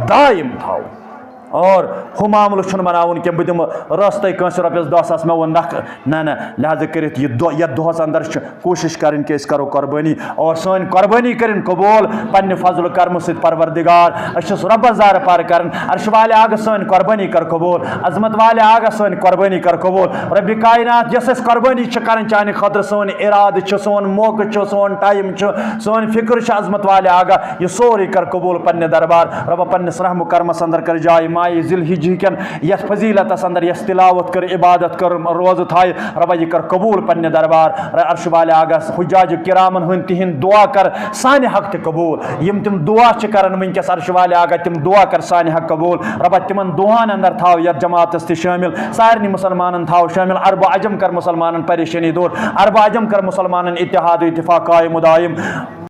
دائم تھاوُن۔ اور ہُہ معاملہٕ چھُنہٕ بناوُن کینٛہہ، بہٕ دِمہٕ رٲستٕے کٲنٛسہِ رۄپیَس دَہ ساس، مےٚ ووٚن نکھٕ۔ نہ، نہ، لہذا کٔرِتھ یہِ دۄہ، یَتھ دۄہَس اندر چھُ کوٗشِش کَرٕنۍ کہِ أسۍ کَرو قۄربٲنی، اور سٲنۍ قۄربٲنی کٔرِن قبوٗل پننہِ فضل و کرمہٕ سۭتۍ پروردگار۔ أسۍ چھِس رۄبَس زارٕ پار کَران، عرشہٕ والے آگہٕ سٲنۍ قۄربٲنی کَر قبوٗل، عظمت والے آگہٕ سٲنۍ قۄربٲنی کَر قبوٗل۔ رۄبِ کائنات، یۄس أسۍ قۄربٲنی چھِ کَران چانہِ خٲطرٕ، سٲنۍ اِرادٕ چھِ، سون موقعہٕ چھُ، سون ٹایم چھُ، سٲنۍ فکر چھِ، عظمت والے آگہٕ، یہِ سورُے کَر قبوٗل پننہِ دربار۔ رۄبہ، پننِس رحم و کرمس اندر کر جایہِ مایہِ ذی الحجہ کٮ۪ن یتھ فضیلتس اندر، یس تلاوت کٔر، عبادت کٔر، روزٕ تھایہِ، رۄبہ، یہِ کر قبوٗل پننہِ دربار۔ عرش والے آگاہ حجاج کرامن ہٕنٛدۍ تِہنٛد دعا کر سانہِ حق تہِ قبوٗل۔ یِم تِم دعا چھِ کران وٕنکیٚس عرش والے آگاہ، تِم دعا کر سانہِ حق قبوٗل۔ رۄبہ، تِمن دعاہن اندر تھاو یتھ جماعتس تہِ شٲمِل، سارنٕے مسلمانن تھاو شٲمِل، عرب و عجم کر مسلمانن پریشٲنی دوٗر، عرب و عجم کر مسلمانن اتحاد و اتفاق قائم و دائم۔